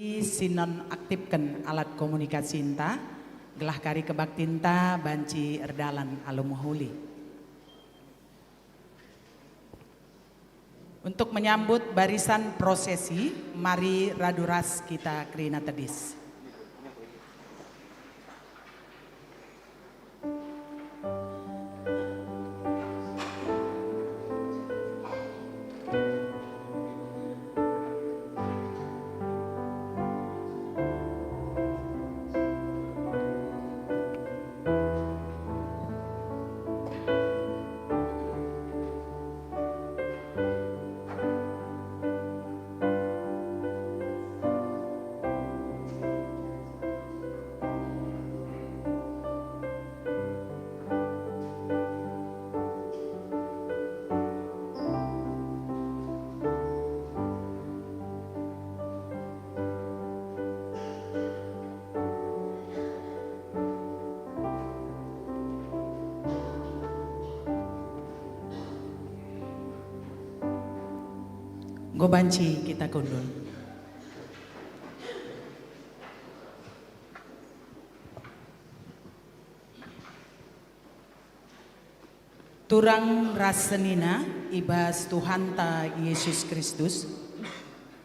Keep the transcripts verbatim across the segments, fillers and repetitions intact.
Si nonaktifken alat komunikasinta, gelah kari kebaktinta banci erdalan alu mehuli. Untuk menyambut barisan prosesi, mari radu ras kita kerina tedis. Enggo banci kita kundul. Turang ras senina i bas Tuhanta Yesus Kristus,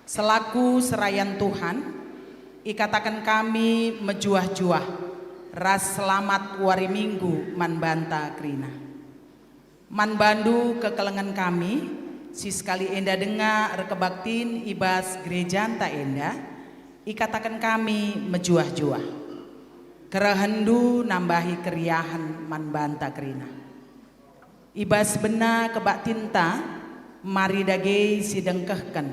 selaku serayan Tuhan, ikataken kami mejuah-juah ras selamat wari Minggu man banta kerina. Man bandu kekelengen kami, si sekali enda denga erkebaktin i bas gerejanta enda, ikataken kami mejuah-juah. Kerehenndu nambahi keriahen man banta kerina. I bas bena kebaktinta, mari dage sidengkehken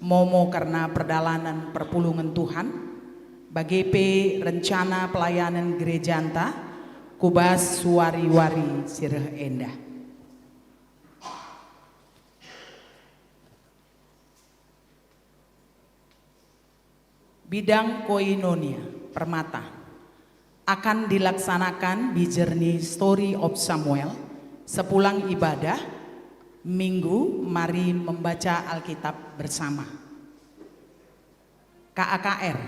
momo kerna perdalanen perpulungen Tuhan, bage pe rencana pelayanen gerejanta ku bas wari-wari si reh enda. Bidang koinonia, permata, akan dilaksanakan di Journey Story of Samuel sepulang ibadah Minggu, mari membaca Alkitab bersama. K A K R.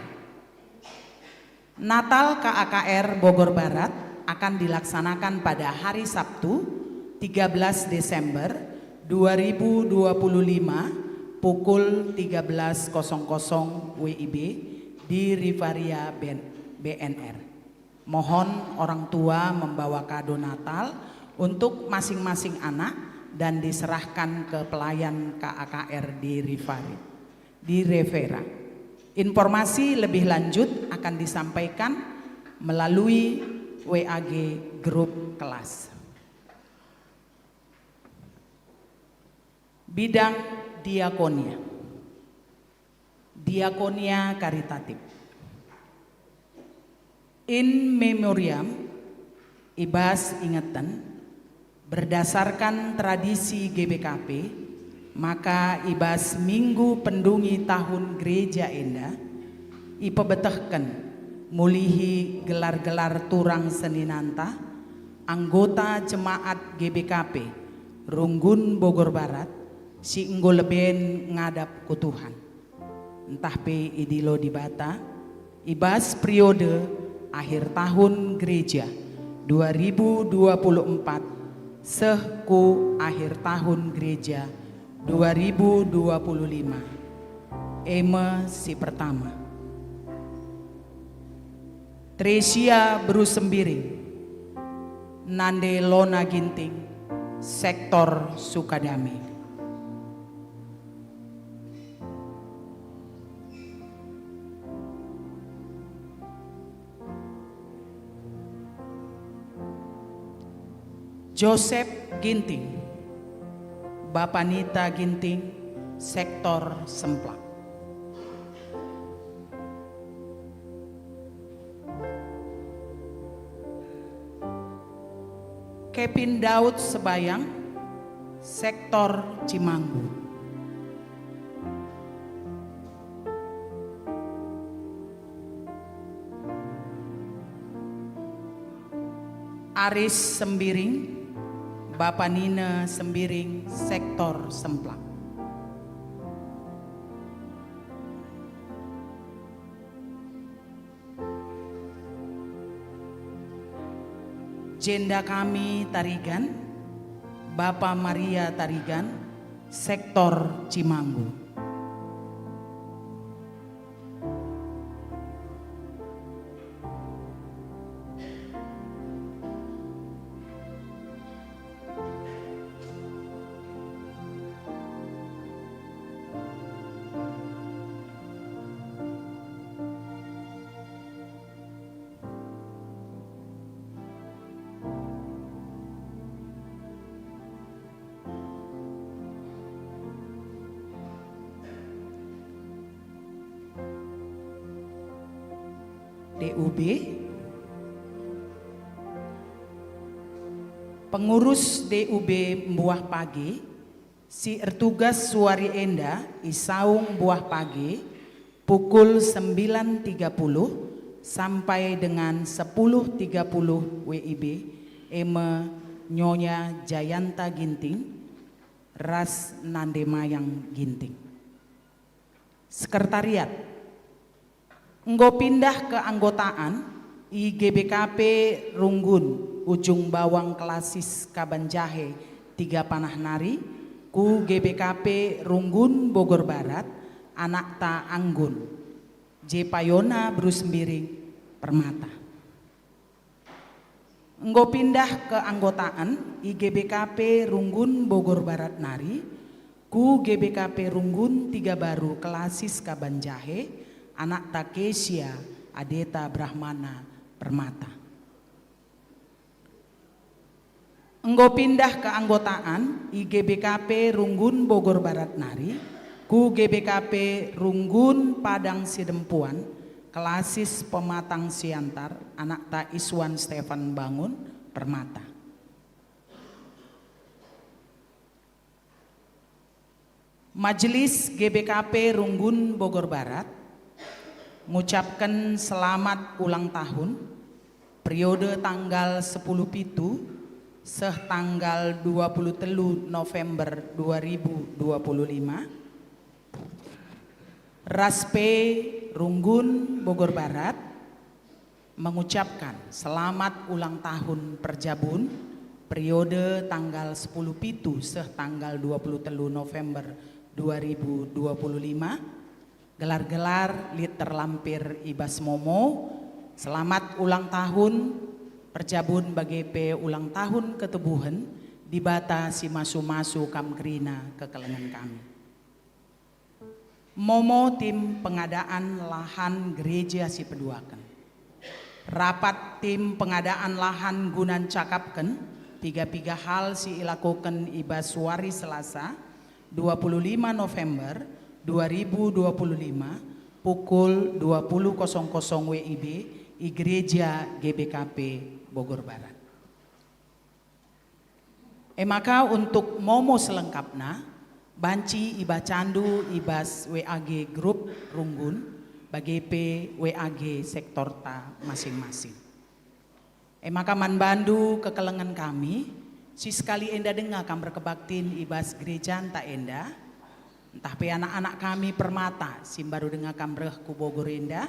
Natal K A K R Bogor Barat akan dilaksanakan pada hari Sabtu, tiga belas Desember dua ribu dua puluh lima, pukul tiga belas kosong kosong W I B di Rivaria B N R. Mohon orang tua membawa kado Natal untuk masing-masing anak dan diserahkan ke pelayan K A K R di Rivari, di Revera. Informasi lebih lanjut akan disampaikan melalui W A G grup kelas. Bidang diakonia. Diakonia karitatif. In memoriam, i bas ingeten, berdasarkan tradisi G B K P, maka i bas minggu pendungi tahun gereja enda, ipebetehken mulihi gelar-gelar turang seninanta, anggota jemaat G B K P Runggun Bogor Barat, si enggo leben ngadap ku Tuhan. Ntah pe idilo Dibata, i bas periode akhir tahun gereja dua ribu dua puluh empat seh ku akhir tahun gereja dua ribu dua puluh lima, e me si pertama. Tresia Beru Sembiring, Nande Lona Ginting, Sektor Sukadame. Joseph Ginting, Bapa Nita Ginting, Sektor Semplak. Kevin Daud Sebayang, Sektor Cimanggu. Aris Sembiring, Bapa Nina Sembiring, Sektor Semplak. Jenda kami Tarigan, Bapa Maria Tarigan, Sektor Cimanggu. D U B, pengurus D U B Mbuah Page, si ertugas suari enda i Saung Mbuah Page, pukul sembilan tiga puluh sampai dengan sepuluh tiga puluh W I B, e me Nyonya Jayanta Ginting ras Nande Mayang Ginting. Sekretariat. Enggo pindah keanggotaan i G B K P Runggun, Ujung Bawang Klasis Kaban Jahe, Tiga Panah nari, ku G B K P Runggun, Bogor Barat, anakta Anggun, J Payona Berus Mbiring, Permata. Enggo pindah keanggotaan i G B K P Runggun, Bogor Barat nari, ku G B K P Runggun, Tiga Baru Klasis Kaban Jahe, anakta Kesia, adeta Brahmana, Permata. Enggo pindah keanggotaan i G B K P Runggun, Bogor Barat nari, ku G B K P Runggun, Padang Sidempuan, Klasis Pematang Siantar, anakta Iswan Stefan Bangun, Permata. Majelis G B K P Runggun, Bogor Barat, ngucapken selamat ulang tahun, periode tanggal sepuluh pitu seh tanggal dua puluh telu November dua ribu dua puluh lima, ras pe Runggun, Bogor Barat, mengucapkan selamat ulang tahun Perjabun, periode tanggal sepuluh pitu seh tanggal dua puluh telu November dua ribu dua puluh lima, gelar-gelar lit terlampir i bas Momo, selamat ulang tahun Perjabun bage pe ulang tahun ketubuhen, Dibata si masu-masu kam kerina kekelengen kami. Momo tim pengadaan lahan gereja si peduaken. Rapat tim pengadaan lahan guna ncakapken piga-piga hal si ilakoken i bas wari Selasa, dua puluh lima November dua ribu dua puluh lima, pukul dua puluh kosong kosong W I B, i Gereja G B K P Bogor Barat. E maka untuk Momo selengkapna, banci ibacandu i bas W A G grup Runggun, bage pe W A G sektorta masing-masing. E maka man bandu kekelengen kami, si sekali enda denga kam erkebaktin i bas gerejanta enda, ntah pe anak-anak kami Permata si mbaru denga kam reh ku Bogor enda,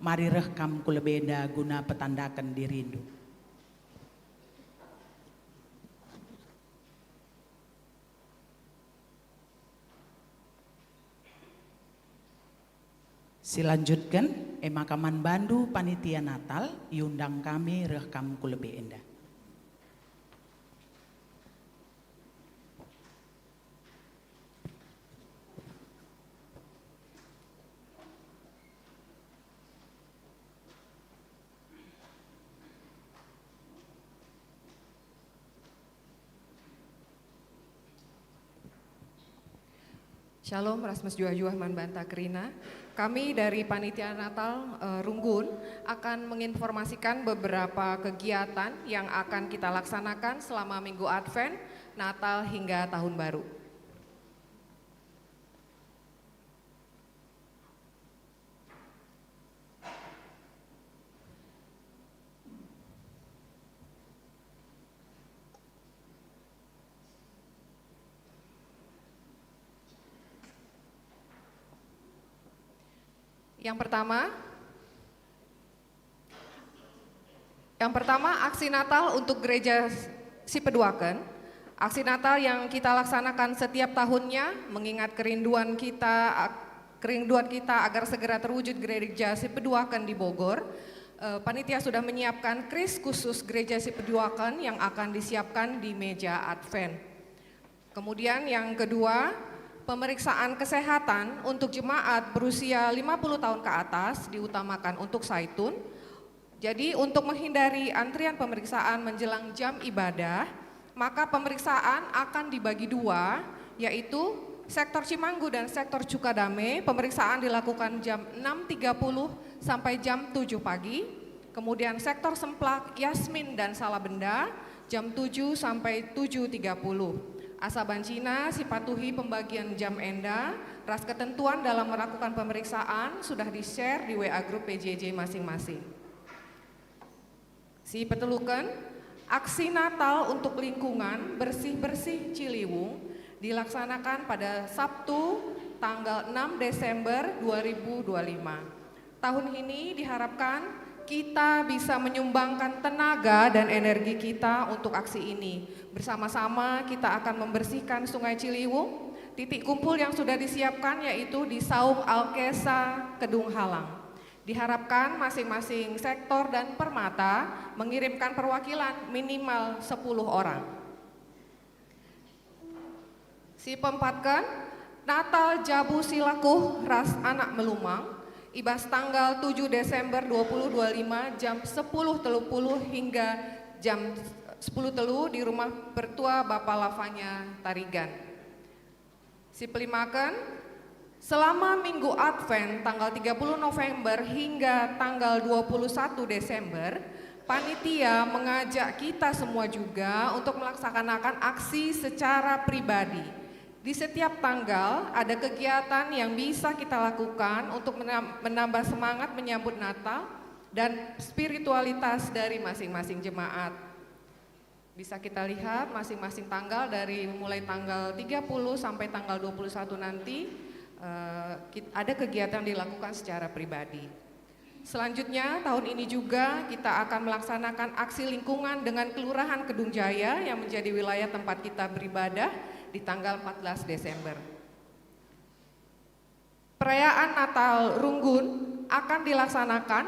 mari reh kam ku lebe enda guna petandaken dirindu. Silanjutken, e maka man bandu panitia Natal, iundang kami reh kam ku lebe enda. Shalom, ras mejuah-juah man banta kerina. Kami dari Panitia Natal, eh, Runggun akan menginformasikan beberapa kegiatan yang akan kita laksanakan selama Minggu Advent, Natal hingga Tahun Baru. Yang pertama, Yang pertama, aksi Natal untuk Gereja Sipeduaken. Aksi Natal yang kita laksanakan setiap tahunnya mengingat kerinduan kita, kerinduan kita agar segera terwujud Gereja Sipeduaken di Bogor. Eh, panitia sudah menyiapkan kris khusus Gereja Sipeduaken yang akan disiapkan di meja Advent. Kemudian yang kedua, pemeriksaan kesehatan untuk jemaat berusia lima puluh tahun ke atas diutamakan untuk saitun. Jadi, untuk menghindari antrian pemeriksaan menjelang jam ibadah, maka pemeriksaan akan dibagi dua, yaitu sektor Cimanggu dan sektor Cukadame. Pemeriksaan dilakukan jam enam tiga puluh sampai jam tujuh pagi. Kemudian sektor Semplak, Yasmin dan Salabenda, jam tujuh sampai tujuh tiga puluh. Asa banci sipatuhi pembagian jam enda ras ketentuan dalam melakukan pemeriksaan sudah di-share di W A grup P J J masing-masing. Sipeteluken, aksi Natal untuk lingkungan bersih-bersih Ciliwung dilaksanakan pada Sabtu tanggal enam Desember dua ribu dua lima. Tahun ini diharapkan kita bisa menyumbangkan tenaga dan energi kita untuk aksi ini. Bersama-sama kita akan membersihkan Sungai Ciliwung. Titik kumpul yang sudah disiapkan yaitu di Saung Alkesa, Kedung Halang. Diharapkan masing-masing sektor dan permata mengirimkan perwakilan minimal sepuluh orang. Sipeempatken, Natal Jabu Silakuh ras Anak Melumang, i bas tanggal tujuh Desember dua puluh dua lima jam sepuluh telu puluh hingga jam sepuluh telu di Rumah Pertua Bapa Lavanya, Tarigan. Sipelimaken, selama Minggu Advent tanggal tiga puluh November hingga tanggal dua puluh satu Desember, panitia mengajak kita semua juga untuk melaksanakan aksi secara pribadi. Di setiap tanggal ada kegiatan yang bisa kita lakukan untuk menam-, menambah semangat menyambut Natal dan spiritualitas dari masing-masing jemaat. Bisa kita lihat masing-masing tanggal dari mulai tanggal tiga puluh sampai tanggal dua puluh satu nanti, eh, kit-, ada kegiatan dilakukan secara pribadi. Selanjutnya, tahun ini juga kita akan melaksanakan aksi lingkungan dengan Kelurahan Kedung Jaya yang menjadi wilayah tempat kita beribadah di tanggal empat belas Desember. Perayaan Natal Runggun akan dilaksanakan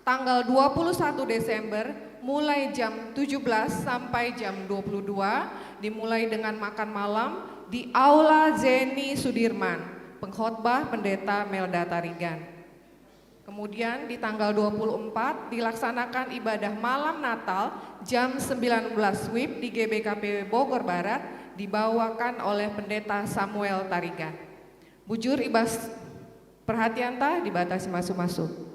tanggal dua puluh satu Desember mulai jam tujuh belas sampai jam dua puluh dua, dimulai dengan makan malam di Aula Zeni Sudirman, pengkhotbah Pendeta Melda Tarigan. Kemudian di tanggal dua puluh empat dilaksanakan ibadah malam Natal jam sembilan belas wib di G B K P Bogor Barat, dibawakan oleh Pendeta Samuel Tarigan. Bujur i bas perhatianta, Dibata si masu-masu.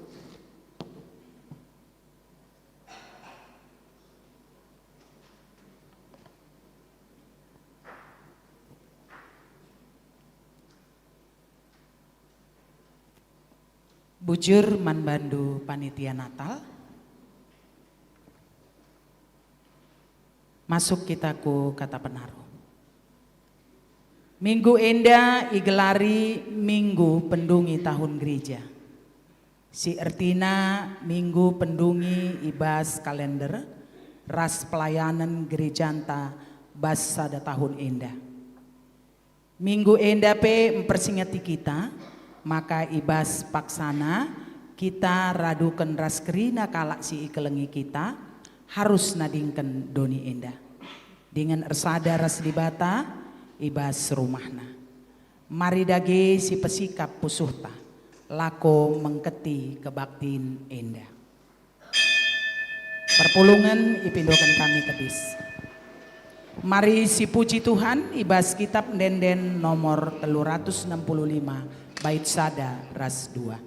Bujur man bandu panitia Natal. Masuk kita ku kata penaruh. Minggu enda igelari Minggu Pendungi Tahun Gereja, si ertina minggu pendungi i bas kalender ras pelayanen gerejanta bas sada tahun enda. Minggu enda pe mpersingeti kita, maka i bas paksana kita raduken ras kerina kalak si ikelengi kita, harus nadingken doni enda, dingen ersada ras Dibata i bas rumahNa. Mari dage sipesikap pusuhta, lako mengketi kebaktin enda. Perpulungen ipindoken kami tedis. Mari sipuji Tuhan i bas Kitab Ende-enden nomor telu ratus enam puluh lima, bait sada ras dua.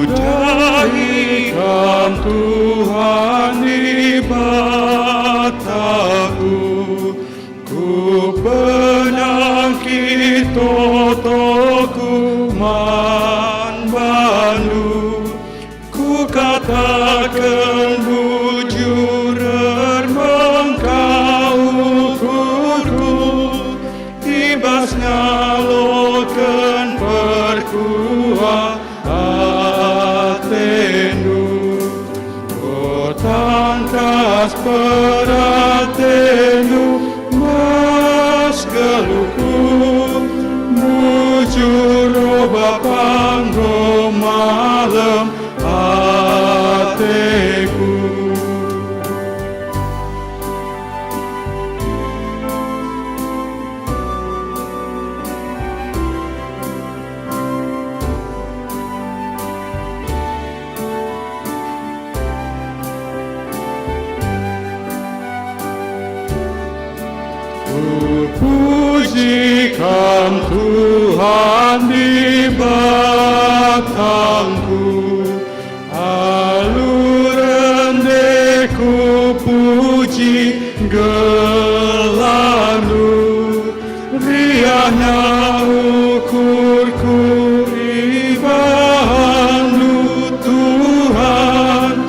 Kudahi Kam, Tuhan Dibataku, kupenangkit totoku man Kam Tuhan Dibatangku, alu rende kupuji gelarNdu. Riahna ukurku ibahanNdu, Tuhan,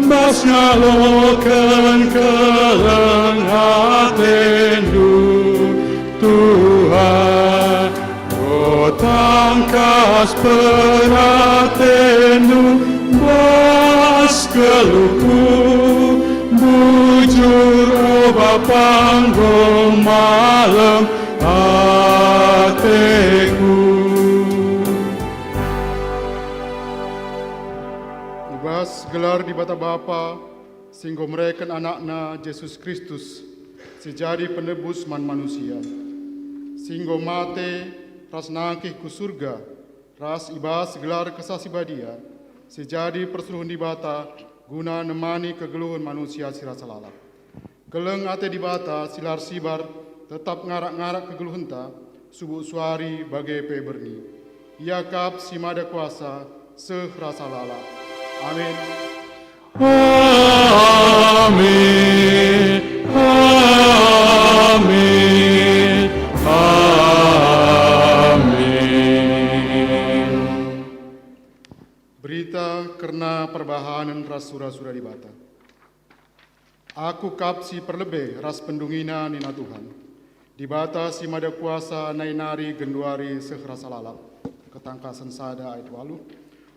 bas ngaloken keleng ateNdu, Tuhan. O tangkas peratenNdu bas geluhku, bujur, o Bapa, enggo malem ateku. I bas gelar Dibata Bapa, si enggo mereken AnakNa Jesus Kristus, si jadi penebus man manusia, si enggo mate ras nangkih ku Surga, ras i bas gelar Kesah Si Badia, si jadi persuruhen Dibata guna nemani kegeluhen manusia si rasa lalap. Keleng ate Dibata si la ersibar tetap ngarak-ngarak kegeluhenta, subuk suari bage pe berni. Ia kap si mada kuasa, seh rasa lalap. Amin. Amin. Amin. Amin. Berita kerna perbahanen ras sura-sura Dibata. Aku kap si perlebe ras pendungina, nina Tuhan. Dibata si Mada Kuasa nai nari genduari seh rasa lalap. Ketangkasen sada ayat waluh.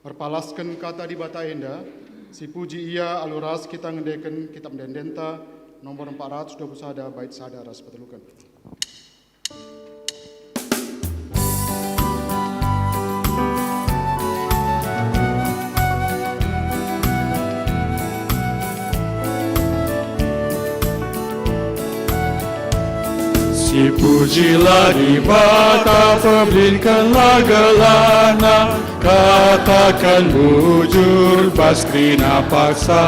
Erpalasken kata Dibata enda, sipuji Ia alu ras kita ngendeken Kitap Ende-endenta nomor empat ratus dua puluh sada bait sada ras peteluken. Sipujilah Dibata, peblinkenlah gelarNa, kataken bujur bas kerina paksa,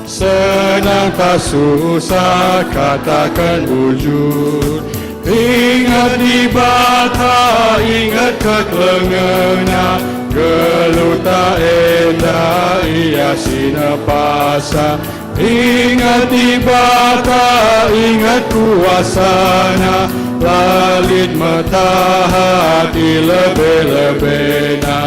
senang tah susah, kataken bujur. Inget Dibata, inget kekelengenNa, geluhta enda Ia si nepasa. Inget Dibata, inget kuasaNa, la lit metahat i lebe-lebeNa.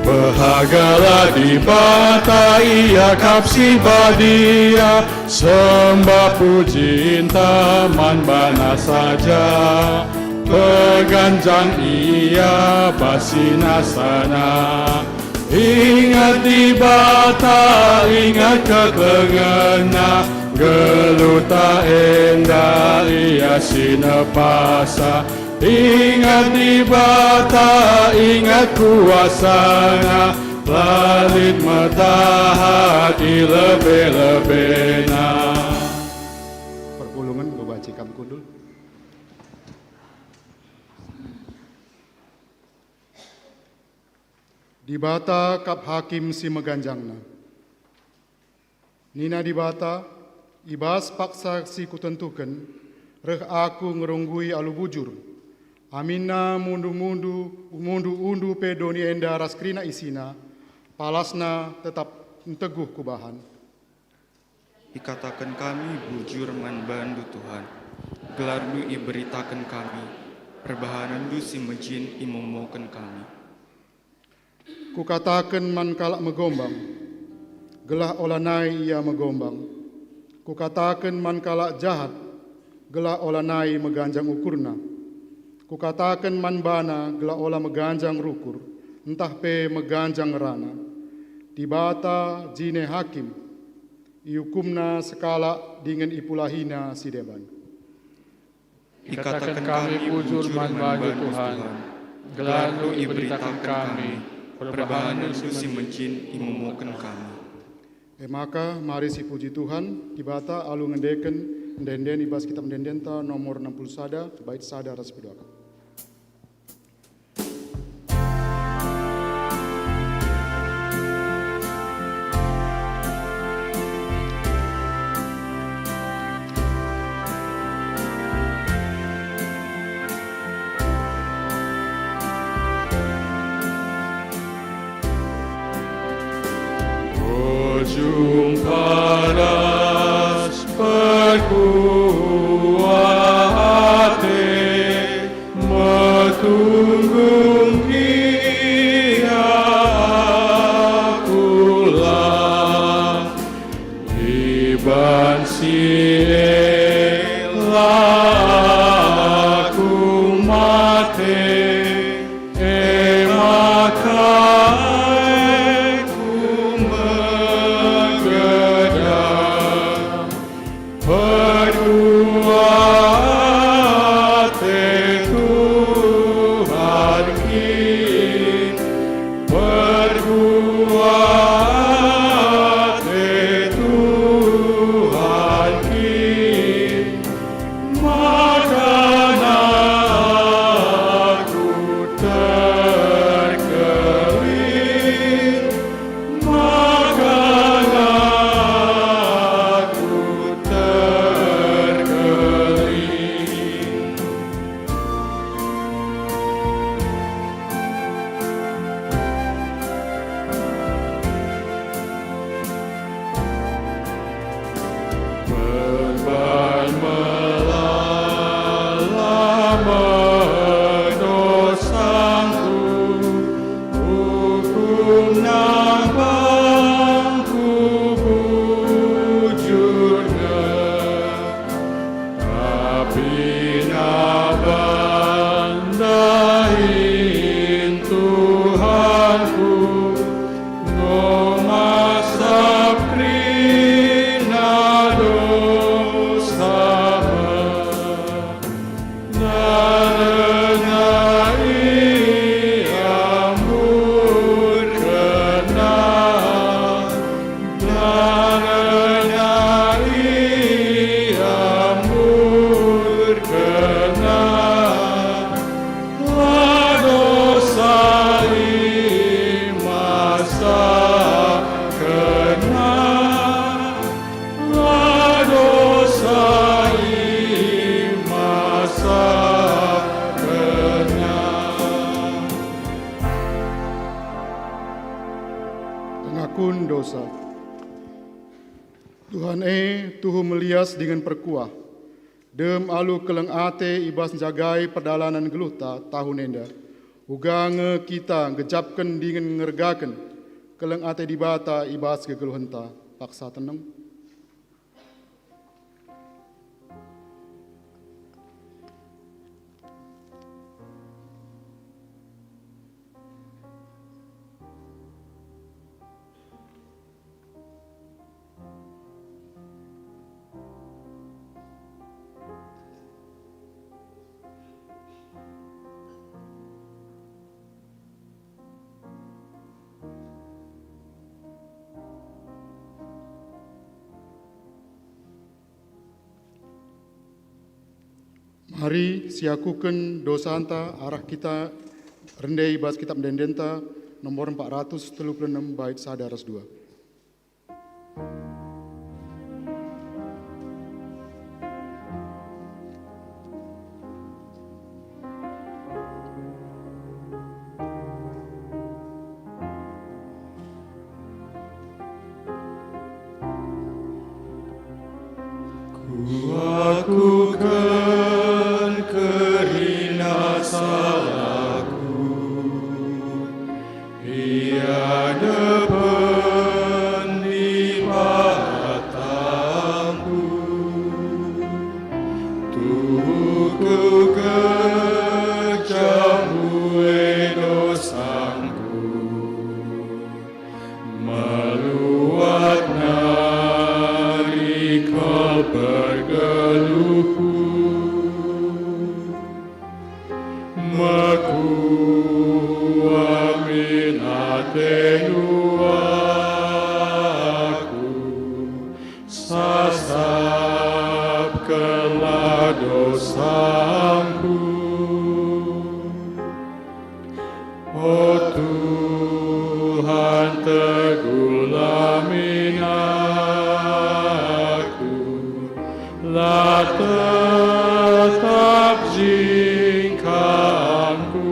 Behagalah Dibata, Ia kap si badia, sembah pujinta man baNa saja, peganjang Ia bas sinasana. Inget Dibata, inget kekelengenNa, geluhta enda Ia si nepasa. Inget Dibata, inget kuasaNa, la lit metahat i lebe-lebeNa. Perpulungen, bebaci kam kundul. Dibata kap hakim si meganjangna. Nina Dibata, "I bas paksa si Kutentuken, reh Aku ngerunggui alu bujur. Aminna mundu-mundu, mundu-undu pe doni enda ras kerina isina, palasna tetap nteguh Kubahan." Ikataken kami bujur man baNdu, Tuhan. GelarNdu iberitaken kami, perbahanenNdu si mejin imomoken kami. Kukataken man kalak megombang, gelah olanai ia megombang. Kukataken man kalak jahat, gelah olanai meganjang ukurna. Kukataken man bana, gelah ola meganjang rukur, ntah pe meganjang ngerana. Dibata jine hakim, iukumNa sekalak dingen ipulahina si deban. Ikataken kami bujur man baNdu, Tuhan. GelarNdu iberitaken kami, perbahanenNdu si mejin imomoken kami. E maka, mari sipuji Tuhan, Dibata alu ngendeken ende-enden i bas Kitap Ende-endenta nomor enam puluh sada, bait sada ras peduaken. Jumpa ras perkuah ate, metunggung gia aku la. Iban si e la aku mate, e maka aku megedah. Perkuah ate Tuhan kin, perkuah ate Tuhan kin, maka aku terkelin. Maka aku terkelin. Perban melala me dosangku, ukum nang bangku bujur nge. Tapi naba dahin Tuhanku, enggo masap kerina dosa me. Nalena iamburkenna, nalena iamburkenna, la dosa imasapkenna. La dosa imasapkenna. Pengakun dosa. Tuhan e, tuhu melias dingen perkuah. Dem alu keleng ate i bas njagai perdalanen geluhta tahun enda, uga nge kita ngejapken dingen ngergaken keleng ate Dibata i bas kegeluhenta. Paksa teneng. Mari siakuken dosanta arah kita rende i bas Kitap Ende-endenta nomor empat ratus telu puluh enam bait sada ras dua. Kuakuken kerina salahku i adepen Dibatangku. Tuhu kejam buei dosangku, meluat nari kal pergeluhku. Mekuah min atendu aku, sasapkenlah dosangku. O Tuhan, tegula min aku, la tetap jingkangku.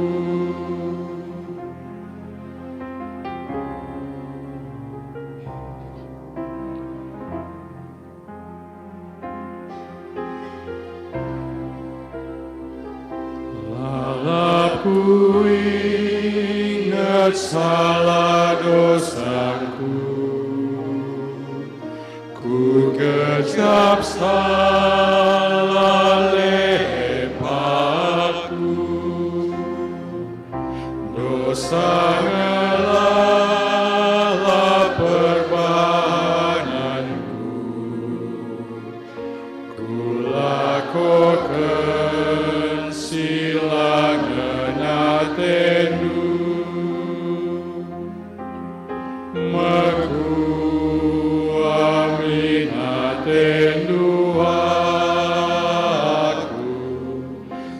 Kuinget salah dosangku, kugejap salah lepakku. Dosa ngelala perbananku, kulakoken si la ngena atendu. Mekuah min atendu aku,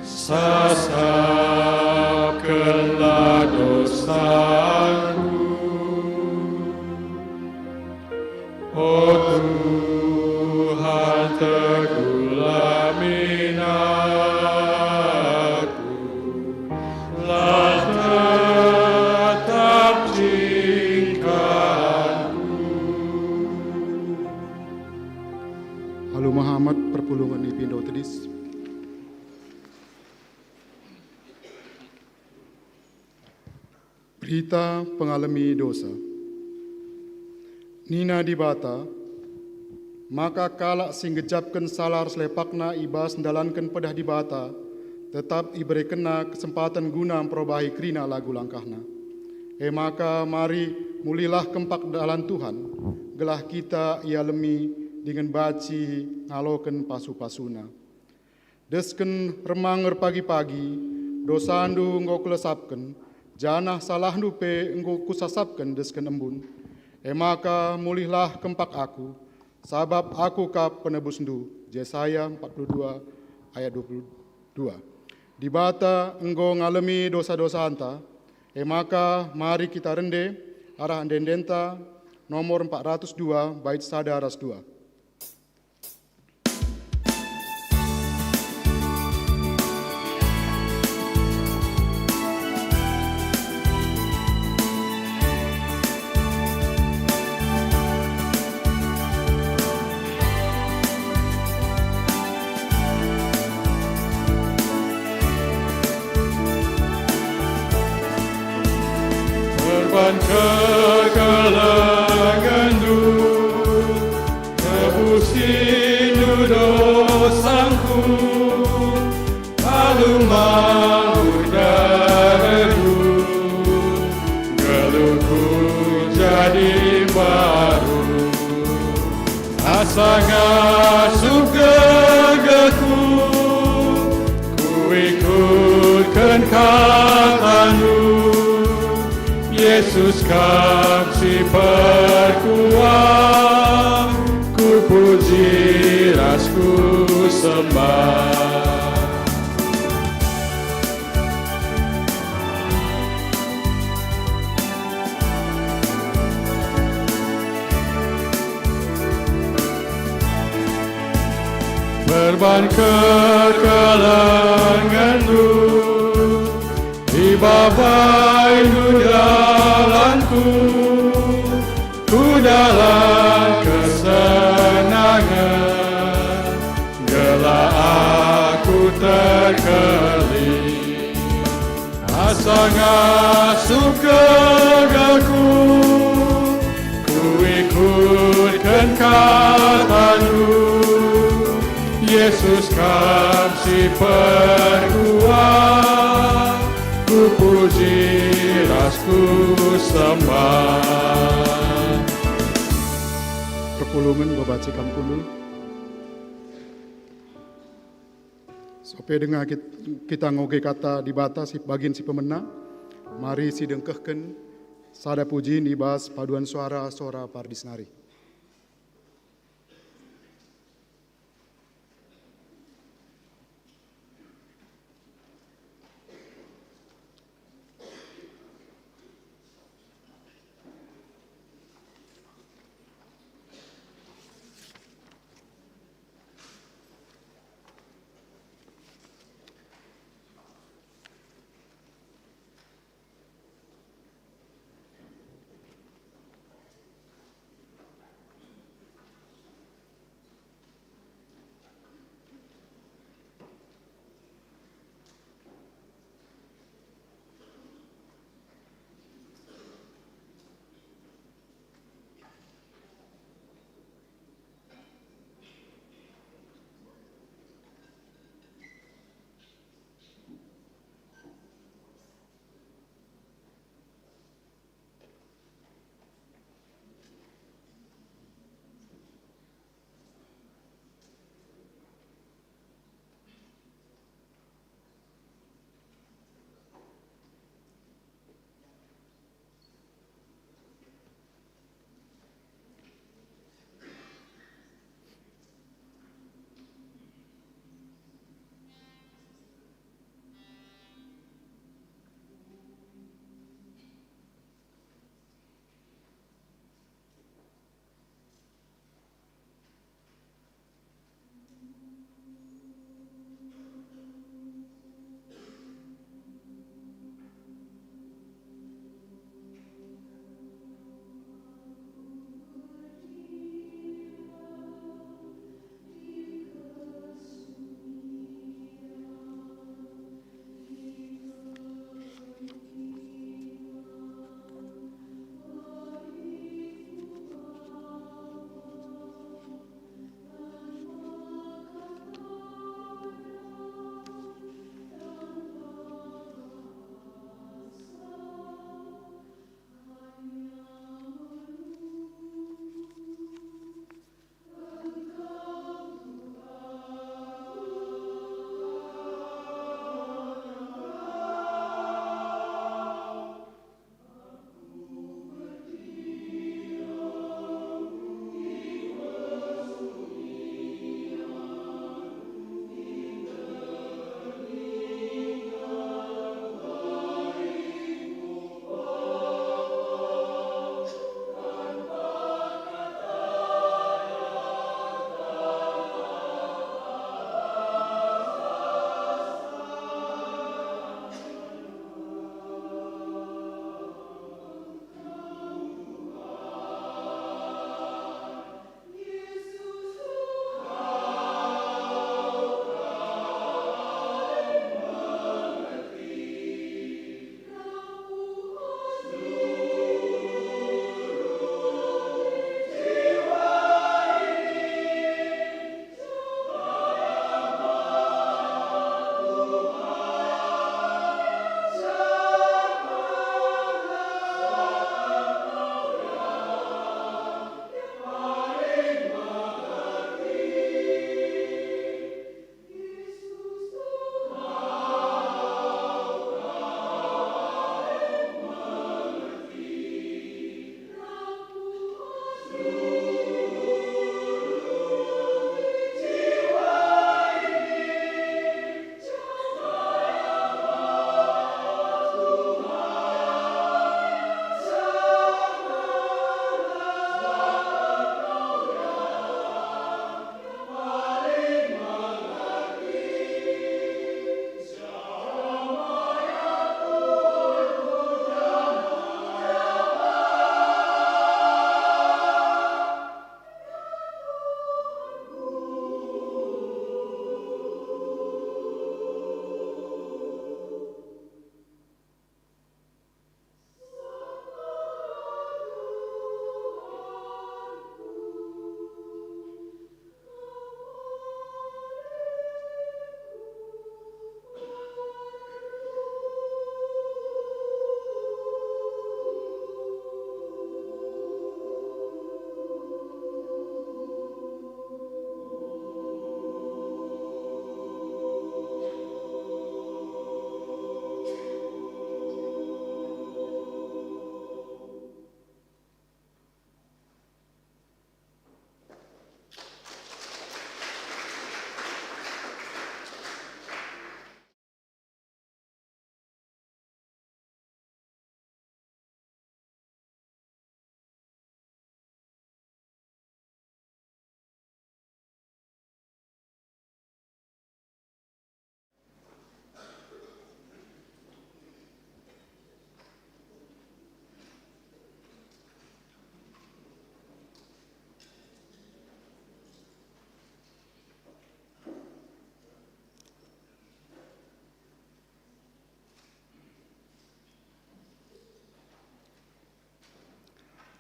sasapkenlah dosangku. O Tuhan, teguhlah min aku, la tetap jingkanku. Alu Muhammad perpulungen ipindo tedis. Berita pengalemi dosa. Nina Dibata, maka kalak si ngejapken salah ras lepakna i bas ndalanken pedah Dibata, tetap iberekenNa kesempaten guna mperobahi kerina lagu langkahna. E maka mari mulihlah kempak dalan Tuhan, gelah kita ialemi dingen banci ngaloken pasu-pasuNa. Desken remang erpagi-pagi, dosandu enggo kulesapken, janah salahndu pe enggo kusasapken desken embun. E maka mulihlah kempak aku, sabap aku kap penebusndu. Jesaya empat puluh dua ayat dua puluh dua. Dibata enggo ngalemi dosa-dosanta, e maka mari kita rende arah ende-endenta nomor empat ratus dua bait sada ras dua. Perban kekelengenndu, tebusindu dosangku, alu mabur darehndu, geluhku jadi mbaru. Asa ngasup gegehku, kuikutken kataNdu. Yesus, Kam si perkuah, kupuji ras kusembah. Perban kekelengenndu, ibabaindu dalanku, ku dalan kesenangen, gelah aku terkelin. Asa ngasup gegehku, kuikutken kataNdu. Yesus, Kam si perkuah, kupuji ras kusembah. Perpulungen bebaci kam kundul. Sope denga kit-, kita ngoge kata Dibata si bagin si pemena, mari sidengkehken sada pujin i bas paduan suara sora Pardis nari.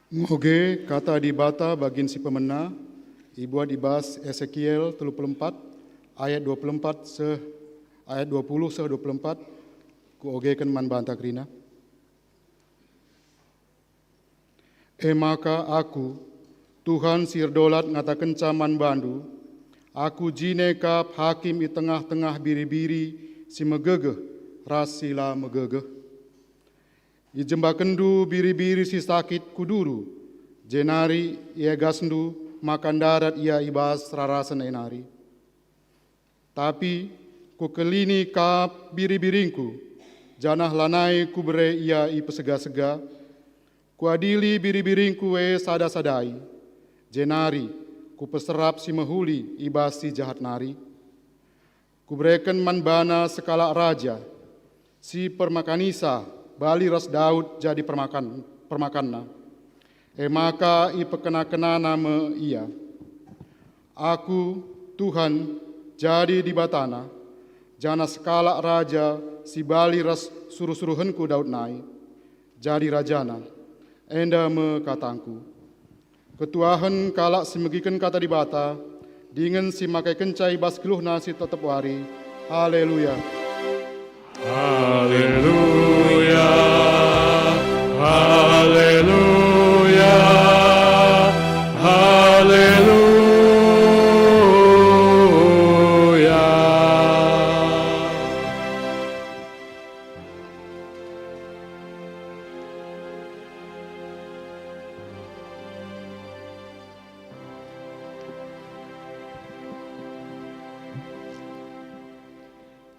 Ngoge kata Dibata bagin si pemena, ibuat i bas Esekiel telu puluh empat ayat dua puluh empat seh ayat dua puluh seh dua puluh empat, kuogeken man banta kerina. E maka Aku, Tuhan si erdolat ngatakenca man bandu, Aku jine kap hakim i tengah-tengah biri-biri si megegeh ras si la megegeh. Ijembakenndu biri-biri si sakit ku duru, jenari iagasndu maka ndarat ia i bas rarasen e nari. Tapi Kukelini kap biri-biringKu, janah lanai Kubere ia ipesega-sega. Kuadili biri-biringKu e sada-sadai, jenari Kupeserap si mehuli i bas si jahat nari. Kubereken man bana sekalak raja, si permakanisa bali ras Daud jadi permakan, permakanna. E maka ipekena-kenana me ia. Aku, Tuhan, jadi Dibatana, janah sekalak raja si bali ras suruh-suruhenKu Daud nai, jadi rajana. Enda me katangKu. Ketuahen kalak si megiken kata Dibata, dingen si makaikenca i bas geluhna si tep-tep wari. Haleluya! Haleluya, haleluya, haleluya.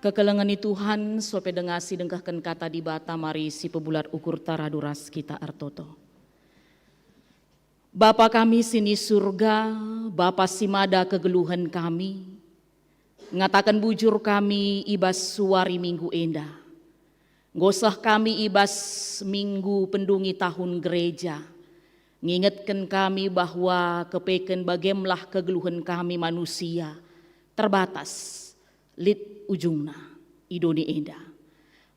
Kekelengen ni Tuhan, sope denga si dengkehken kata Dibata, mari sipebulat ukurta radu ras kita ertoto. Bapa kami si ni Surga, Bapa si mada kegeluhen kami, ngataken bujur kami i bas suari minggu enda. Enggo seh kami i bas minggu pendungi tahun gereja, ngingetken kami bahwa kepeken bagemlah kegeluhen kami manusia, terbatas, lit ujungna i doni enda.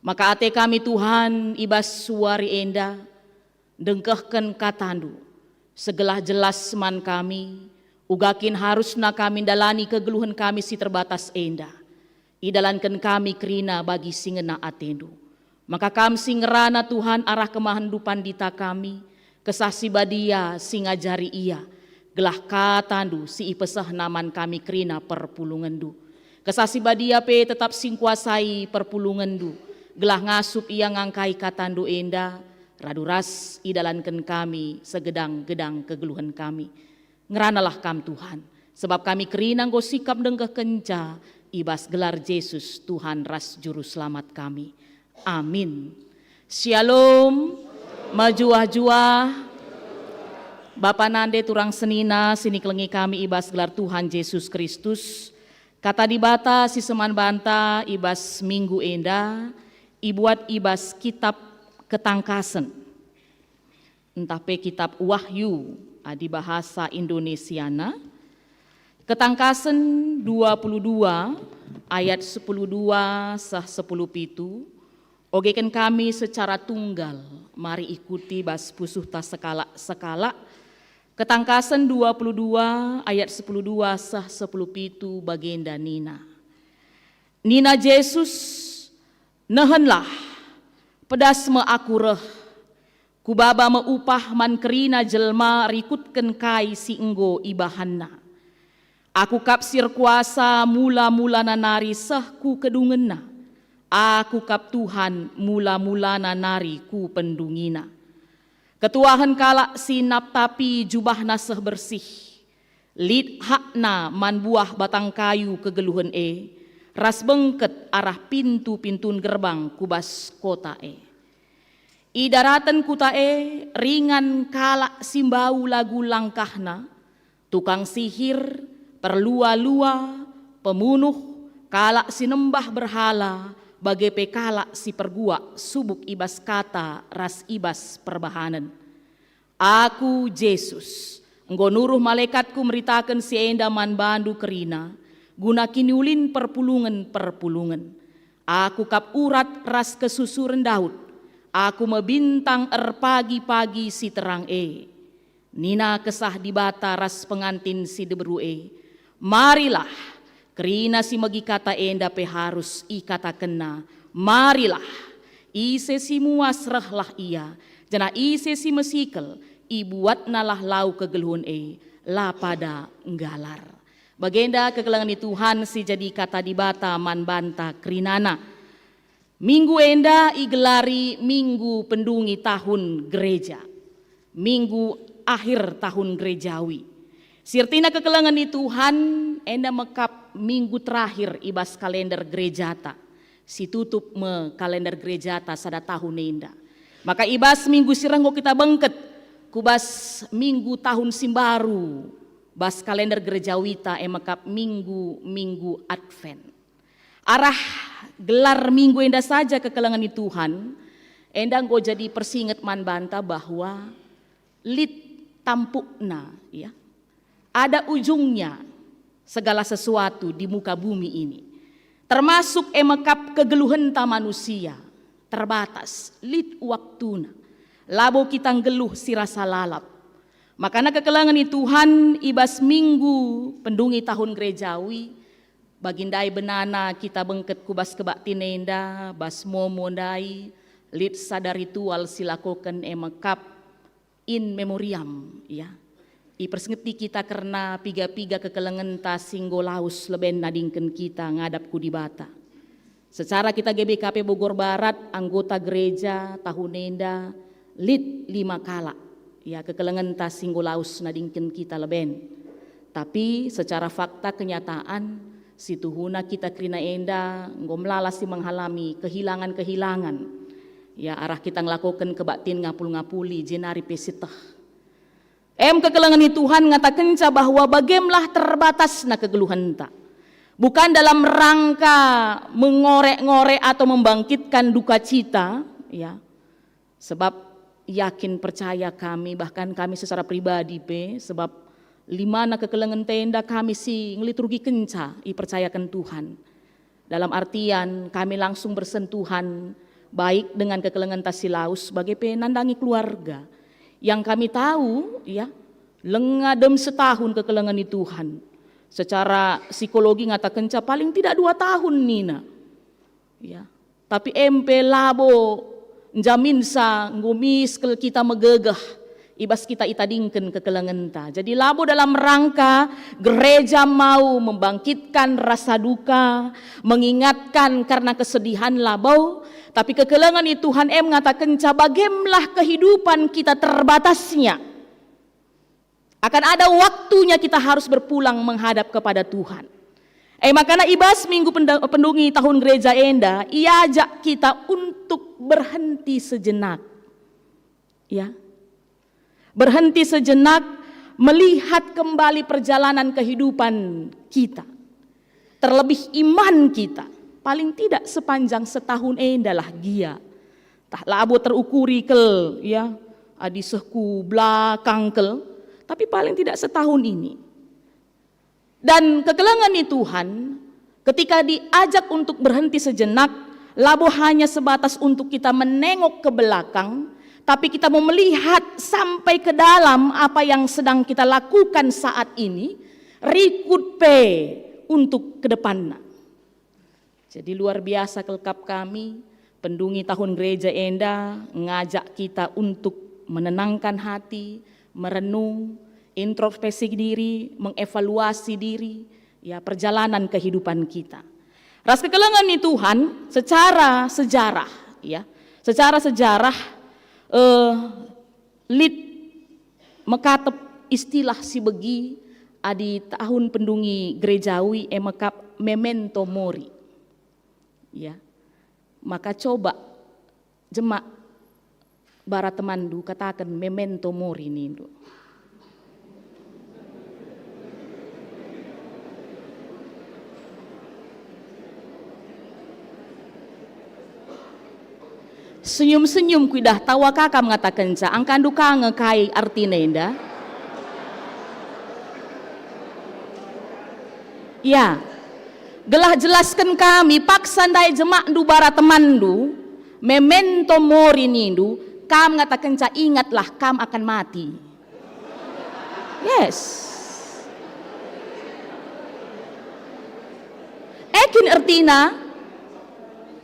Maka ate kami, Tuhan, i bas suari enda, ndengkehken kataNdu, segelah jelas man kami, uga kin harusna kami ndalani kegeluhen kami si terbatas enda. Idalanken kami kerina bagi si ngena ateNdu. Maka Kam si ngerana, Tuhan, arah kemahenNdu pandita kami, Kesah Si Badia si ngajari ia, gelah kataNdu si ipesehna man kami kerina perpulungenNdu. Kesah Si Badia pe tetap si ngkuasai perpulungenNdu, gelah ngasup ia ngangkai kataNdu enda, radu ras idalanken kami segedang-gedang kegeluhen kami. Ngeranalah Kam, Tuhan, sebab kami kerina enggo sikap ndengkehkenca i bas gelar Jesus, Tuhan ras Juru Selamat kami. Amin. Shalom, mejuah-juah. Bapa nande turang senina si nikelengi kami i bas gelar Tuhan Jesus Kristus, kata Dibata si seman banta i bas minggu enda ibuat i bas kitab Ketangkasen, ntah pe kitab Wahyu adi bahasa Indonesiana. Ketangkasen dua puluh dua ayat sepuluh dua seh sepuluh pitu, ogeken kami secara tunggal, mari ikuti bas pusuhta sekalak-sekalak. Ketangkasen dua puluh dua ayat sepuluh dua seh sepuluh pitu bagenda nina, Nina Jesus, "Nehenlah, pedas me Aku reh. Kubaba me upah man kerina jelma rikutken kai si enggo ibahanna. Aku kap si erkuasa mula-mulana nari seh ku kedungenna. Aku kap Tuhan mula-mulana nari ku pendungina. Ketuahen kalak si naptapi jubahna seh bersih, lit hakna man buah batang kayu kegeluhen e, ras bengket arah pintu-pintun gerbang ku bas kota e. I daraten kuta e ringan kalak si mbau lagu langkahna, tukang sihir, perlua-lua, pemunuh, kalak si nembah berhala, bage pe kalak si perguak subuk i bas kata ras i bas perbahanen. Aku, Jesus, enggo nuruh malekatKu meritaken si enda man bandu kerina, guna kiniulin perpulungen-perpulungen. Aku kap urat ras kesusuren Daud. Aku me bintang erpagi-pagi si terang e. Nina Kesah Dibata ras pengantin si diberu e, "Marilah." Kerina si megi kata enda pe harus ikatakenna, "Marilah." Ise si muas, rehlah ia, janah ise si mesikel, ibuatnalah lau kegeluhen e, la pada nggalar. Bagenda kekelengen ni Tuhan si jadi kata Dibata man banta kerinana. Minggu enda igelari Minggu Pendungi Tahun Gereja, minggu akhir tahun gerejawi. Si ertina kekelengen ni Tuhan, enda mekap minggu terakhir i bas kalender gerejata. Si tutup me kalender gerejata sada tahun enda. Maka i bas minggu si reh enggo kita bengket ku bas minggu tahun si mbaru, bas kalender gerejawita e mekap minggu-minggu Advent. Arah gelar minggu enda saja kekelengen ni Tuhan, enda enggo jadi persinget man banta bahwa lit tampukna, ya. Ada ujungnya segala sesuatu di muka bumi ini. Termasuk e mekap kegeluhenta manusia, terbatas, lit waktuna. Labo kita nggeluh si rasa lalap. Makana kekelengen ni Tuhan i bas minggu pendungi tahun gerejawi, bagi ndai benana kita bengket ku bas kebaktin enda, bas momo ndai, lit sada ritual si lakoken e mekap in memoriam, ya. Ipersingeti kita kerna piga-piga kekelengenta si enggo lawes leben nadingken kita ngadap ku Dibata. Secara kita G B K P Bogor Barat, anggota gereja tahun enda lit lima kalak, ya, kekelengenta si enggo lawes nadingken kita leben. Tapi secara fakta kenyataan, situhuna kita kerina enda enggo melala si menghalami kehilangan-kehilangan. Ya, arah kita ngelakoken kebaktin ngapul-ngapuli, jenari pe sieteh. Em kekelengen ni Tuhan ngatakenca bahwa bagemlah terbatasna kegeluhenta. Bukan dalam rangka mengorek-ngorek atau membangkitkan duka cita, ya. Sebab yakin percaya kami, bahkan kami secara pribadi pe, sebab limana kekelengen enda kami si ngeliturgikenca ipercayaken Tuhan. Dalam artian kami langsung bersentuhan baik dengan kekelengenta si lawes bage pe nandangi keluarga. Yang kami tahu, ya, lenga dem setahun kekelengen ni Tuhan. Secara psikologi ngatakenca paling tidak dua tahun nina. Ya. Tapi em pe labo njaminsa enggo mis kal kita megegeh i bas kita itadingken kekelengenta. Jadi labo dalam rangka gereja mau membangkitkan rasa duka, mengingatkan karena kesedihan labo, tapi kekelengen ni Tuhan em ngatakenca bagemlah kehidupan kita terbatasnya. Akan ada waktunya kita harus berpulang menghadap kepada Tuhan. Eh, makana i bas minggu penda-, pendungi tahun gereja enda, iajak kita untuk berhenti sejenak. Ya. Berhenti sejenak melihat kembali perjalanan kehidupan kita. Terlebih iman kita, paling tidak sepanjang setahun endalah gia. Tah labo terukuri kal, ya, adi seh ku belakang kal, tapi paling tidak setahun ini. Dan kekelengen ni Tuhan, ketika diajak untuk berhenti sejenak, labo hanya sebatas untuk kita menengok ke belakang, tapi kita mau melihat sampai ke dalam apa yang sedang kita lakukan saat ini, rikut pe untuk ke depanna. Jadi luar biasa kal kap kami, pendungi tahun gereja enda ngajak kita untuk menenangkan hati, merenung, introspeksi diri, mengevaluasi diri, ya, perjalanan kehidupan kita. Ras kekelengen ni Tuhan secara sejarah, ya, secara sejarah, eh, lit mekatep istilah si begi adi tahun pendungi gerejawi e mekap memento mori. Ya. Maka coba jemak bara temanndu kataken memento mori nindu. Senyum-senyum kuidah, tawa ka kam ngatakenca, angkandu ka nge kai artina enda? Ya, gelah jelasken kami, paksa ndai jemakndu bara temanndu, memento mori nindu, kam ngatakenca, ingatlah kam akan mati. Yes. Eh, kin ertina?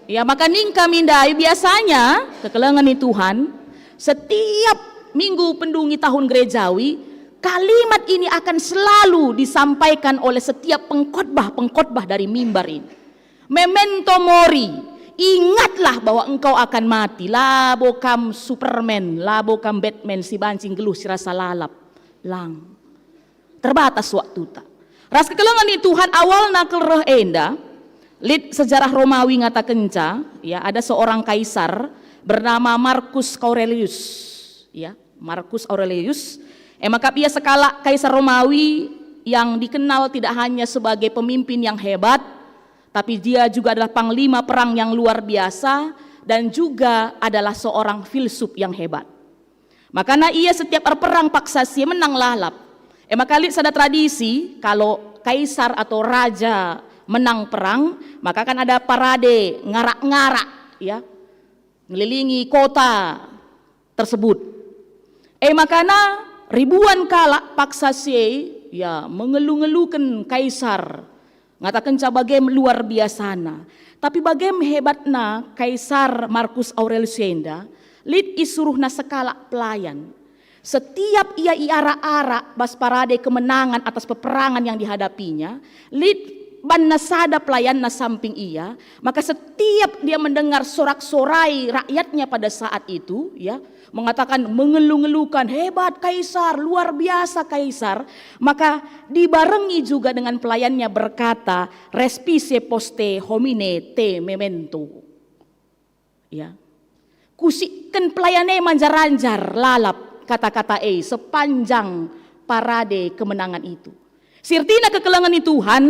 Ya, maka ning kami ndai biasanya kekelengen ni Tuhan, setiap minggu pendungi tahun gerejawi, kalimat ini akan selalu disampaikan oleh setiap pengkhotbah-pengkhotbah dari mimbar ini. Memento mori, ingatlah bahwa engkau akan mati. Labo kam Superman, labo kam Batman si banci nggeluh si rasa lalap. Lang. Terbatas waktuta. Ras kekelengen ni Tuhan, awalna kal reh enda, lit sejarah Romawi ngatakenca, ya, ada seorang kaisar bernama Markus Aurelius, ya, Markus Aurelius. E maka ia sekalak kaisar Romawi yang dikenal tidak hanya sebagai pemimpin yang hebat, tapi dia juga adalah panglima perang yang luar biasa dan juga adalah seorang filsuf yang hebat. Makana ia setiap erperang paksa si menang lalap. E maka lit sada tradisi, kalau kaisar atau raja menang perang, maka kan ada parade ngarak-ngarak, ya, ngelilingi kota tersebut. E makana ribuan kalak paksa si e, ya, mengelu-ngeluken kaisar. Ngatakenca bagem luar biasana. Tapi bagem hebatna Kaisar Markus Aurelius enda, lit isuruhna sekalak pelayan. Setiap ia iarak-arak bas parade kemenangan atas peperangan yang dihadapinya, lit banna sada pelayanna samping ia, maka setiap dia mendengar sorak-sorai rakyatnya pada saat itu, ya, mengatakan, mengelu-ngelukan, "Hebat Kaisar, luar biasa Kaisar," maka dibarengi juga dengan pelayannya berkata, "Respice poste homine te memento." Ya. Kusikken pelayan e manjar-anjar lalap kata-kata e sepanjang parade kemenangan itu. Sirtina kekelengen ni Tuhan,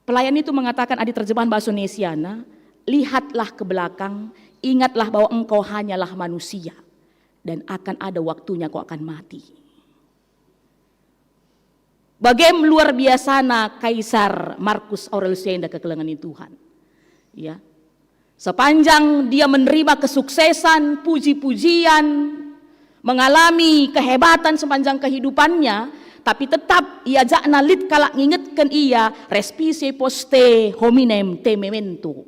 pelayan itu mengatakan, adi terjemahan bahasa Indonesiana, "Lihatlah ke belakang, ingatlah bahwa engkau hanyalah manusia, dan akan ada waktunya kau akan mati." Bagem luar biasana Kaisar Markus Aurelius enda kekelengen ni Tuhan. Ya. Sepanjang dia menerima kesuksesan, puji-pujian, mengalami kehebatan sepanjang kehidupannya, tapi tetap iajakna lit kalak ngingetken ia, "Respice poste hominem te memento."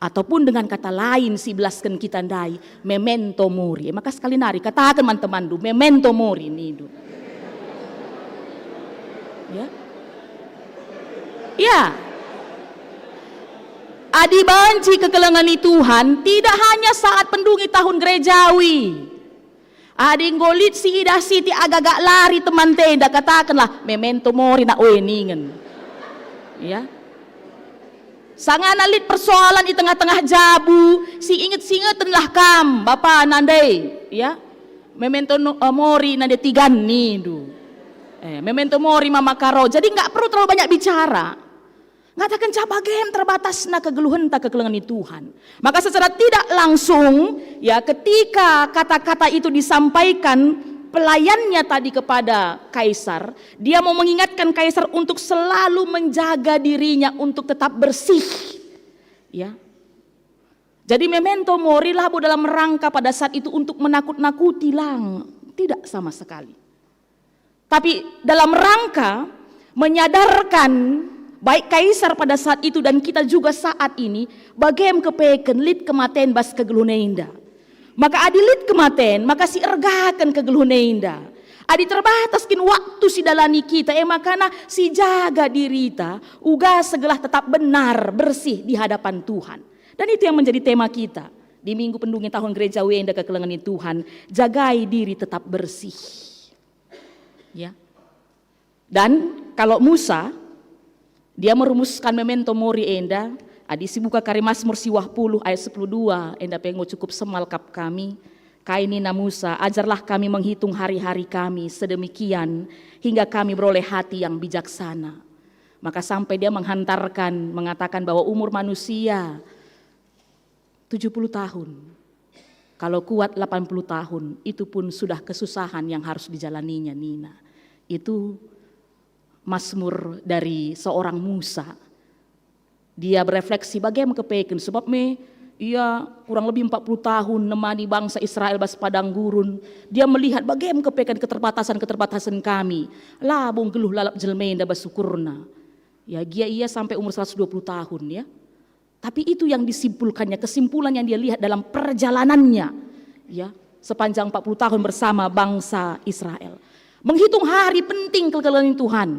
Ataupun dengan kata lain si belasken kita ndai, memento mori. Maka sekali nari kataken man temanndu, memento mori nindu. Ya. Ya. Adi banci kekelengen ni Tuhan, tidak hanya saat pendungi tahun gerejawi. Adi enggo lit si idah sitik agak-agak lari teman tenda, katakenlah, "Memento mori nak we ningen." Ya. Sangana lit persoalan i tengah-tengah jabu, si inget-singetenlah kam, bapa nande, ya. "Memento no-, eh, mori nande tigan," nindu. Eh, "Memento mori mama karo." Jadi nggak perlu terlalu banyak bicara. Ngatakenca bagem terbatasna kegeluhenta kekelengen ni Tuhan. Maka secara tidak langsung, ya, ketika kata-kata itu disampaikan pelayannya tadi kepada Kaisar, dia mau mengingatkan Kaisar untuk selalu menjaga dirinya untuk tetap bersih. Ya. Jadi memento mori labo dalam rangka pada saat itu untuk menakut-nakuti, lang, tidak sama sekali. Tapi dalam rangka menyadarkan baik Kaisar pada saat itu dan kita juga saat ini, bagem kepeken lit kematen bas kegeluhen enda. Maka adi lit kematen, maka si ergaken kegeluhen enda. Adi terbatas kin waktu si dalani kita, e makana si jaga dirita, uga segelah tetap benar, bersih di hadapan Tuhan. Dan itu yang menjadi tema kita di Minggu Pendungi Tahun Gerejawi enda kekelengen Tuhan, jagai diri tetap bersih. Ya. Dan kalau Musa, dia merumuskan memento mori enda, adi sibuka kari Masmur siwah puluh ayat sepuluh dua, enda pe enggo cukup semal kap kami. Kai nina Musa, "Ajarlah kami menghitung hari-hari kami sedemikian hingga kami beroleh hati yang bijaksana." Maka sampai dia menghantarkan, mengatakan bahwa umur manusia tujuh puluh tahun. Kalau kuat delapan puluh tahun, itu pun sudah kesusahan yang harus dijalaninya, nina. Itu Masmur dari seorang Musa. Dia berefleksi, "Bage me kepeken, sebab me Ia kurang lebih empat puluh tahun nemani bangsa Israel bas padang gurun. Dia melihat bage me kepeken keterbatasan-keterbatasan kami. Labo nggeluh lalap jelma enda bas ukurna. Ya, gia ia sampai umur seratus dua puluh tahun, ya. Tapi itu yang disimpulkannya, kesimpulan yang dia lihat dalam perjalanannya, ya, sepanjang empat puluh tahun bersama bangsa Israel. Menghitung hari penting kekelengen Tuhan.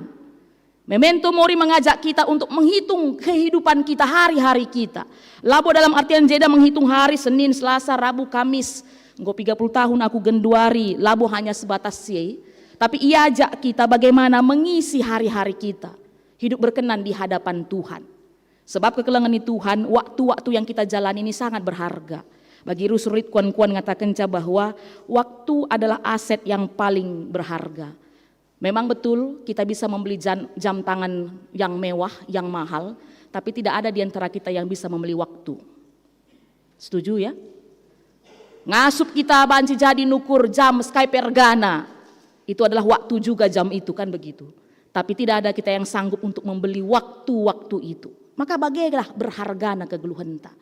Memento mori mengajak kita untuk menghitung kehidupan kita, hari-hari kita. Labo dalam artian jeda menghitung hari Senin, Selasa, Rabu, Kamis. Enggo tiga puluh tahun aku genduari, labo hanya sebatas si e. Tapi iajak kita bagaimana mengisi hari-hari kita. Hidup berkenan di hadapan Tuhan. Sebab kekelengen ni Tuhan, waktu-waktu yang kita jalani ini sangat berharga. Bagi Ruth Rit kuan-kuan ngatakenca bahwa waktu adalah aset yang paling berharga. Memang betul, kita bisa membeli jan-, jam tangan yang mewah, yang mahal, tapi tidak ada di antara kita yang bisa membeli waktu. Setuju, ya? Ngasup kita banci jadi nukur jam Sky Pergana, itu adalah waktu juga jam itu, kan begitu. Tapi tidak ada kita yang sanggup untuk membeli waktu-waktu itu. Maka bagelah berhargana kegeluhenta.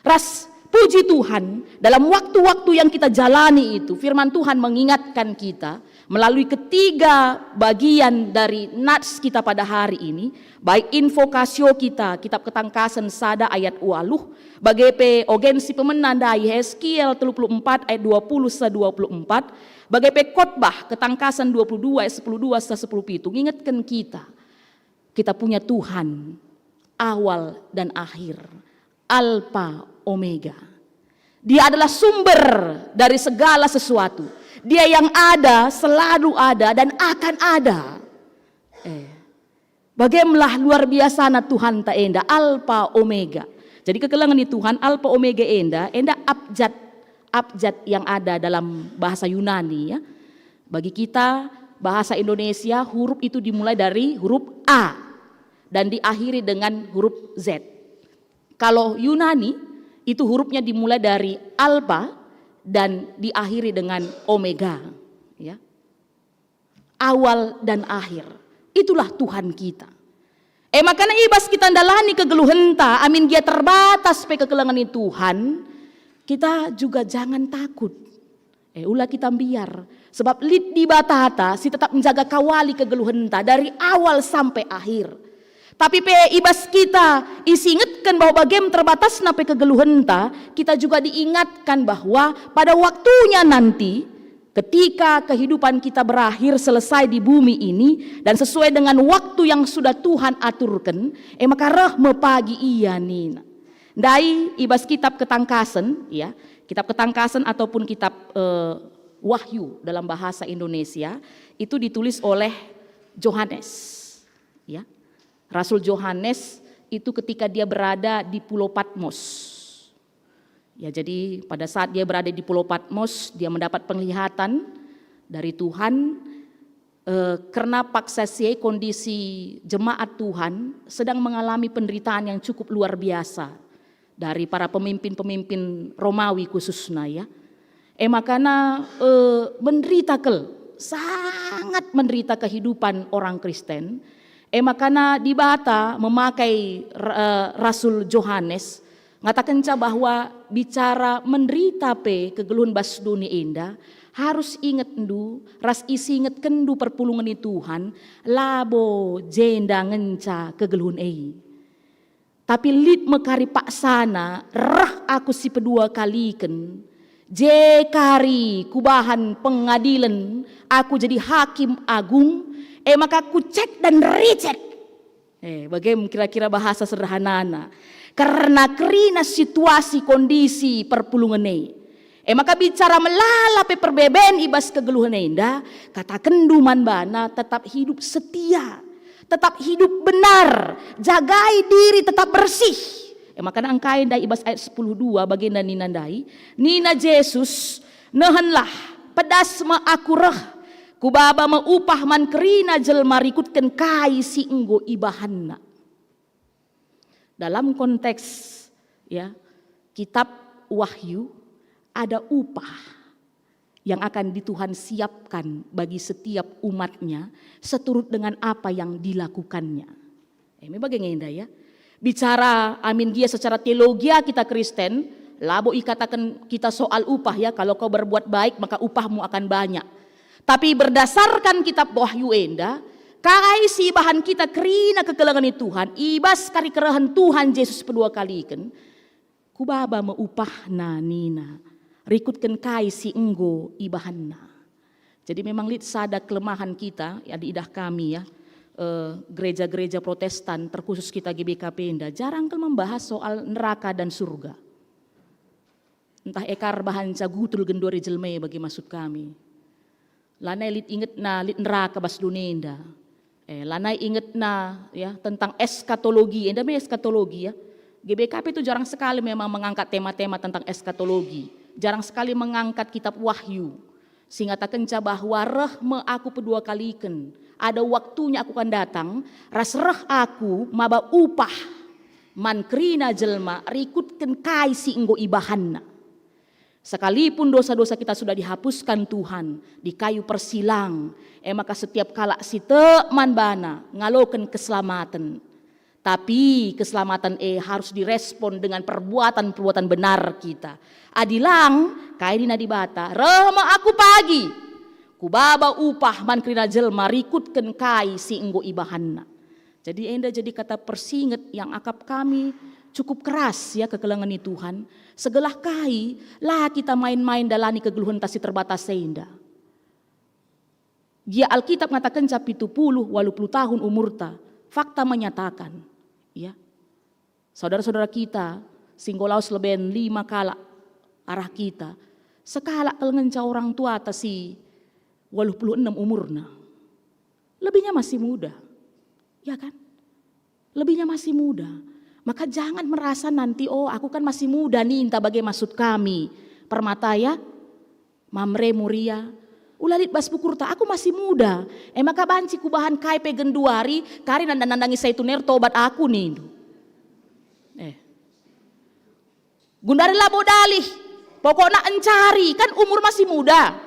Ras, puji Tuhan, dalam waktu-waktu yang kita jalani itu, firman Tuhan mengingatkan kita melalui ketiga bagian dari nats kita pada hari ini, baik Invocatio kita, kitab Ketangkasen sada ayat waluh, bage pe ogen si pemena ndai Hesekiel telu puluh empat ayat dua puluh seh dua puluh empat, bage pe Khotbah Ketangkasen dua puluh dua ayat sepuluh dua seh sepuluh pitu, ngingetken kita, kita punya Tuhan, awal dan akhir, Alpa Omega. Dia adalah sumber dari segala sesuatu. Dia yang ada, selalu ada, dan akan ada. Eh, bagemlah luar biasana Tuhanta enda, Alpa Omega. Jadi kekelengen ni Tuhan, Alpa Omega enda, enda abjad, abjad yang ada dalam bahasa Yunani, ya. Bagi kita, bahasa Indonesia, huruf itu dimulai dari huruf A dan diakhiri dengan huruf Z. Kalau Yunani, itu hurufnya dimulai dari Alpha dan diakhiri dengan Omega, ya. Awal dan akhir. Itulah Tuhan kita. E makana i bas kita ndalani kegeluhenta, amin gia terbatas pe kekelengen ni Tuhan, kita juga jangan takut. E, ula kita mbiar, sebab lit Dibatata si tetap njaga kawali kegeluhenta dari awal sampai akhir. Tapi pe i bas kita isingetken bahwa bagem terbatasna pe kegeluhenta, kita juga diingatkan bahwa pada waktunya nanti, ketika kehidupan kita berakhir selesai di bumi ini dan sesuai dengan waktu yang sudah Tuhan aturken, e maka reh me pagi Ia nina. Ndai i bas kitab Ketangkasen, ya, kitab Ketangkasen ataupun kitab, eh, Wahyu dalam bahasa Indonesia, itu ditulis oleh Johanes, ya. Rasul Johanes itu ketika dia berada di Pulau Patmos. Ya, jadi pada saat dia berada di Pulau Patmos, dia mendapat penglihatan dari Tuhan, eh, kerna paksa si e kondisi jemaat Tuhan sedang mengalami penderitaan yang cukup luar biasa dari para pemimpin-pemimpin Romawi khususna, ya. E makana, eh, menderita kal, sangat menderita kehidupan orang Kristen. E makana Dibata memakai, eh, Rasul Johanes ngatakenca bahwa bicara menderita pe kegeluhen bas doni enda, harus ingetndu ras isingetkenndu perpulungen ni Tuhan, labo jenda ngenca kegeluhen e. Tapi lit me kari paksana, reh aku si pedua kaliken, je kari kubahan pengadilen, aku jadi hakim agung, e maka kucek dan ricek. Eh, bage me kira-kira bahasa sederhanana. Kerna kerina situasi kondisi perpulungen e. E maka bicara melala pe perbeben i bas kegeluhen enda, katakenndu man bana tetap hidup setia, tetap hidup benar, jagai diri tetap bersih. E maka engkai ndai i bas ayat sepuluh dua bagenda nina ndai, nina Jesus, "Nehenlah, pedas me aku reh, kubaba me upah man kerina jelma rikutken kai si enggo ibahanna." Dalam konteks, ya, kitab Wahyu, ada upah yang akan di Tuhan siapkan bagi setiap umatnya seturut dengan apa yang dilakukannya. Eh, me bage nge enda, ya. Bicara amin gia secara teologia kita Kristen, labo ikataken kita soal upah ya, kalau kau berbuat baik maka upahmu akan banyak. Tapi berdasarkan kitab Wahyu enda, kai si ibahan kita kerina kekelengen ni Tuhan, ibas kari kerehen Tuhan Jesus pedua kaliken, kubaba me upahna nina, rikutken kai si enggo ibahanna. Jadi memang lit sada kelemahan kita, ya, di idah kami ya, eh, gereja-gereja Protestan, terkhusus kita G B K P enda, jarang kal membahas soal neraka dan surga. Ntah e kari bahanca gutul genduari jelma e bage maksud kami. Lanai lit ingetna lit neraka bas doni enda. Eh, lanai ingetna ya tentang eskatologi, enda me eskatologi ya. G B K P itu jarang sekali memang mengangkat tema-tema tentang eskatologi. Jarang sekali mengangkat kitab Wahyu. Si ngatakenca bahwa reh me aku pedua kaliken. Ada waktunya aku akan datang, ras reh aku maba upah man kerina jelma rikutken kai si enggo ibahanna. Sekalipun dosa-dosa kita sudah dihapuskan Tuhan di kayu persilang, e maka setiap kalak si tek man baNa ngaloken keselamaten. Tapi keselamatan e harus direspon dengan perbuatan-perbuatan benar kita. Adi lang, kai nina Dibata, "Reh me aku pagi, kubaba upah man kerina jelma rikutken kai si enggo ibahanna." Jadi enda jadi kata persinget yang akap kami cukup keras ya kekelengen ni Tuhan. Segelah kai la kita main-main dalani kegeluhenta si terbatas enda. Gia Alkitab ngatakenca pitu puluh, waluh puluh tahun umurta, fakta menyatakan, ya. Saudara-saudara kita, si enggo lawes leben lima kalak arah kita, sekalak kal ngenca orang tuata si waluh puluh enem umurna. Lebihnya masih muda, ya kan? Lebihnya masih muda. Maka jangan merasa nanti, "Oh, aku kan masih muda," ninta bage maksud kami. Permata ya, Mamre Muria, ula lit bas ukurta, "Aku masih muda. E maka banci kubahan kai pe genduari, kari nanda-nandangi saitun e ertobat aku," nindu. Eh. Genduari labo dalih, pokokna encari, kan umur masih muda.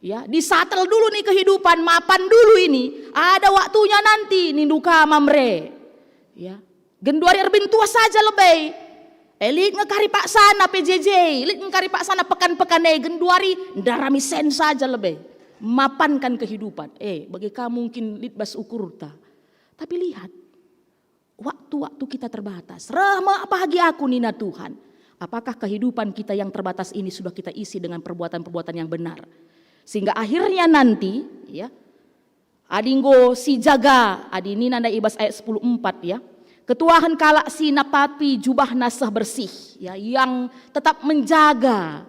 Ya, disatel dulu nih kehidupan, mapan dulu ini. Ada waktunya nanti, nindu ka Mamre. Ya. Genduari erbintua saja lebe. Eh, lit nge kari paksana P J J, lit nge kari paksana pekan-pekan e, genduari ndarami sen saja lebe. Mapankan kehidupan. Eh, bage ka mungkin lit bas ukurta. Tapi lihat, waktu-waktu kita terbatas. Reh me pagi aku nina Tuhan. Apakah kehidupan kita yang terbatas ini sudah kita isi dengan perbuatan-perbuatan yang benar? Sehingga akhirnya nanti, ya, adi enggo sijaga, adi nina ndai i bas ayat sepuluh empat ya, ketuahen kalak si napapi jubahna seh bersih, ya, yang tetap menjaga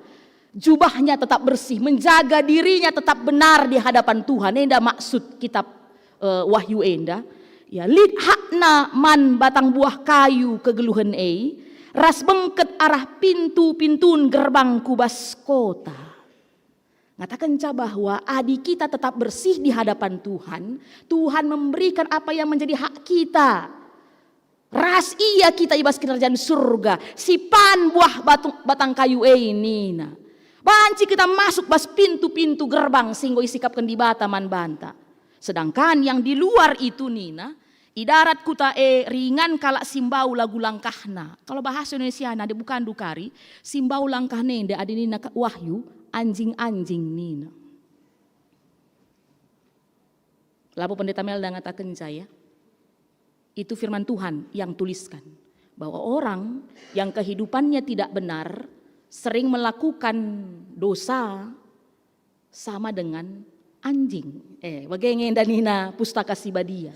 jubahnya tetap bersih, menjaga dirinya tetap benar di hadapan Tuhan. Enda maksud kitab, eh, Wahyu enda. Ya, lit hakna man batang buah kayu kegeluhen e, ras bengket arah pintu-pintun gerbang ku bas kota. Ngatakenca bahwa adi kita tetap bersih di hadapan Tuhan, Tuhan memberikan apa yang menjadi hak kita. Ras ia kita i bas kinirajan surga, si pan buah batu, batang kayu e nina. Banci kita masuk bas pintu-pintu gerbang si enggo isikapken Dibata man banta. Sedangkan yang di luar itu nina, i darat kuta e ringan kalak si mbau lagu langkahna. Kalau bahasa Indonesia nande bukan dukari, si mbau langkahna enda adi nina ka-, Wahyu, anjing-anjing nina. Labo Pendeta Melda ngatakenca ya. Itu firman Tuhan yang tuliskan bahwa orang yang kehidupannya tidak benar, sering melakukan dosa, sama dengan anjing. Eh, bage nge enda nina Pustaka Si Badia.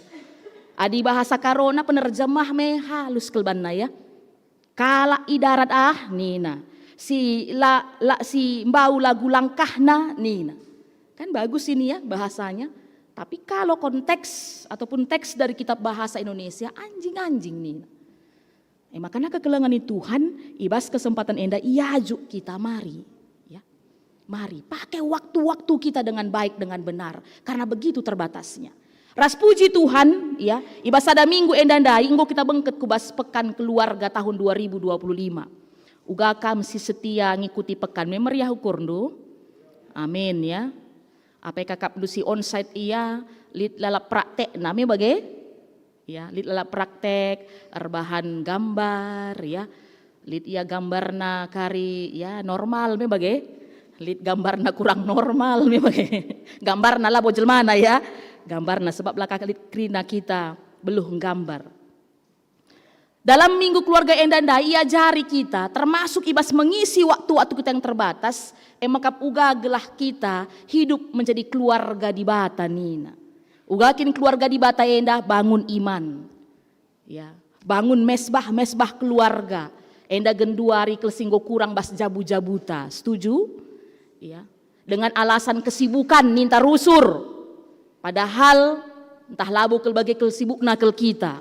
Adi bahasa Karona penerjemah me halus kal banna ya. Kalak i darat ah nina. Si la, la si mbau lagu langkahna nina. Kan bagus ini ya bahasanya. Tapi kalau konteks ataupun teks dari kitab bahasa Indonesia, anjing-anjing nina. Eh, makana kekelengen ni Tuhan, i bas kesempatan enda iajuk kita mari. Ya. Mari, pakai waktu-waktu kita dengan baik, dengan benar. Karena begitu terbatasnya. Ras puji Tuhan, ya, i bas sada minggu enda ndai enggo kita bengket ku bas Pekan Keluarga tahun dua ribu dua puluh lima. Uga kam si setia ngikuti pekan, me meriah ukurndu? Amin, ya. Apai kakapndu si onsite ia, lit lalap praktekna me bage? Ya, lit lalap praktek, erbahan gambar, ya. Lit ia gambarna kari, ya, normal me bage. Lit gambarna kurang normal me bage. Gambarna labo jelmana, ya. Gambarna, sebab la ka lit kerina kita beluh nggambar. Dalam minggu keluarga enda ndai iajari kita, termasuk i bas mengisi waktu-waktu kita yang terbatas, e maka uga gelah kita hidup menjadi keluarga Dibata nina. Uga kin keluarga Dibata enda bangun iman. Ya, bangun mesbah-mesbah keluarga. Enda genduari kal si enggo kurang bas jabu-jabuta. Setuju? Ya. Dengan alasan kesibukan ninta rusur. Padahal ntah labo kal bage kal sibukna kal kita.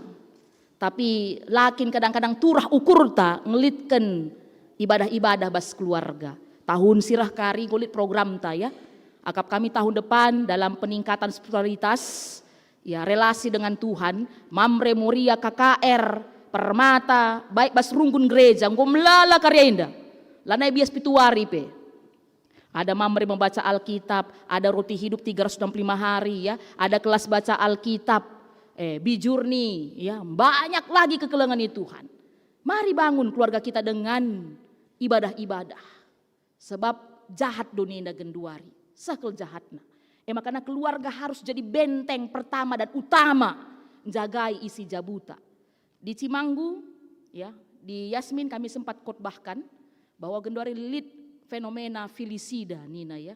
Tapi la kin kadang-kadang turah ukurta ngelitken ibadah-ibadah bas keluarga. Tahun si reh kari enggo lit programta, ya. Akap kami tahun depan dalam peningkatan spiritualitas, ya, relasi dengan Tuhan, Mamre, Moria, K K R, Permata, baik bas runggun gereja, enggo melala kari enda. Lanai bias pitu wari pe. Ada Mamre membaca Alkitab, ada roti hidup tiga ratus enam puluh lima hari, ya, ada kelas baca Alkitab, eh, bijurni, ya, banyak lagi kekelengen i Tuhan. Mari bangun keluarga kita dengan ibadah-ibadah. Sebab jahat doni enda genduari, seh kal jahatna. E makana keluarga harus jadi benteng pertama dan utama njagai isi jabuta. Di Cimanggu, ya, di Yasmin kami sempat khotbahkan bahwa genduari lit fenomena filisida nina, ya.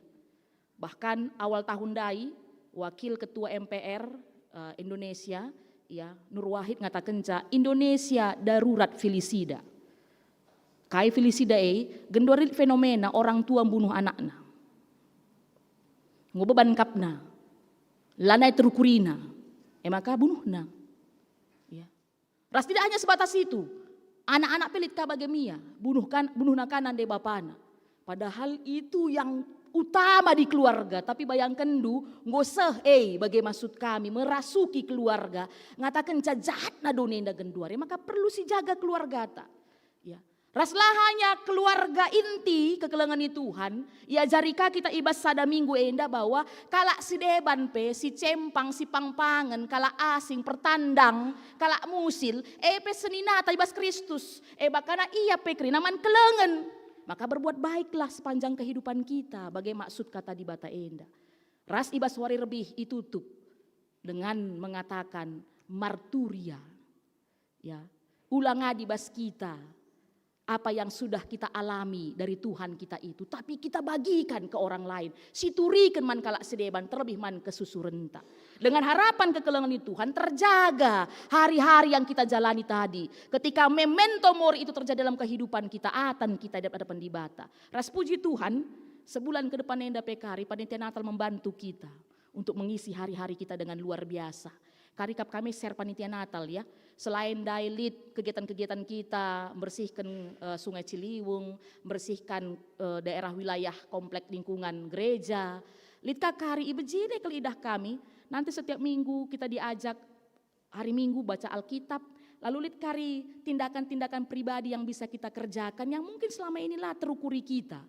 Bahkan awal tahun ndai, Wakil Ketua M P R, eh, Indonesia, ya, Nur Wahid ngatakenca Indonesia darurat filisida. Kai filisida e? Genduari lit fenomena orang tua mbunuh anakna. Enggo beban kapna. Lanai terukurina. E maka bunuhna. Ya. Ras tidak hanya sebatas itu, anak-anak pe lit ka bage mia, bunuh kan, bunuhna ka nande bapana. Padahal itu yang utama di keluarga, tapi bayangkenndu, enggo seh e bage maksud kami merasuki keluarga, ngatakenca jahatna doni enda genduari, maka perlu sijaga keluargata. Ya. Ras la hanya keluarga inti kekelengen i Tuhan, iajari ka kita i bas sada minggu enda bahwa kalak si deban pe, si cempang, si pangpangen, kalak asing, pertandang, kalak musil, e pe seninata i bas Kristus, e bakana ia pe kerina man kelengen. Maka berbuat baiklah sepanjang kehidupan kita, bage maksud kata Dibata enda. Ras i bas wari rebih itutup dengan mengatakan marturia. Ya, ulang adi bas kita apa yang sudah kita alami dari Tuhan kita itu, tapi kita bagikan ke orang lain, situriken man kalak si deban, terlebih man kesusurenta. Dengan harapan kekelengen i Tuhan terjaga hari-hari yang kita jalani tadi. Ketika memento mori itu terjadi dalam kehidupan kita, atan kita di hadapan Dibata. Ras puji Tuhan, sebulan ke depan enda pe kari panitia Natal membantu kita untuk mengisi hari-hari kita dengan luar biasa. Kari kap kami share panitia Natal, ya. Selain ndai lit kegiatan-kegiatan kita, membersihkan, eh, Sungai Ciliwung, membersihkan, eh, daerah wilayah komplek lingkungan gereja. Lit ka kari i bejine kal idah kami, nanti setiap minggu kita diajak hari Minggu baca Alkitab, lalu lit kari tindakan-tindakan pribadi yang bisa kita kerjakan yang mungkin selama ini la terukuri kita.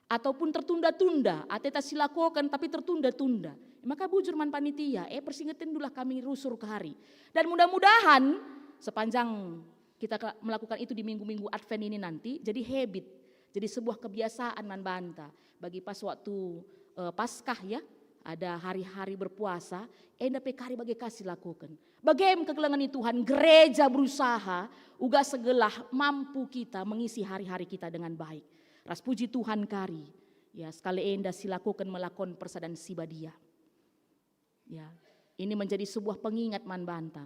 Ataupun tertunda-tunda, ateta silakoken tapi tertunda-tunda. Maka bujur man panitia, eh, persingetendulah kami rusur kari. Dan mudah-mudahan sepanjang kita ke-, melakukan itu di minggu-minggu Advent ini nanti, jadi habit, jadi sebuah kebiasaan man banta. Bagi pas waktu, eh, Paskah, ya, ada hari-hari berpuasa, enda pe kari bage ka silakoken. Bagem kekelengen i Tuhan, gereja berusaha uga segelah mampu kita mengisi hari-hari kita dengan baik. Ras puji Tuhan kari, ya, sekali enda silakoken me lakon persadan si badia. Ya, ini menjadi sebuah pengingat man banta.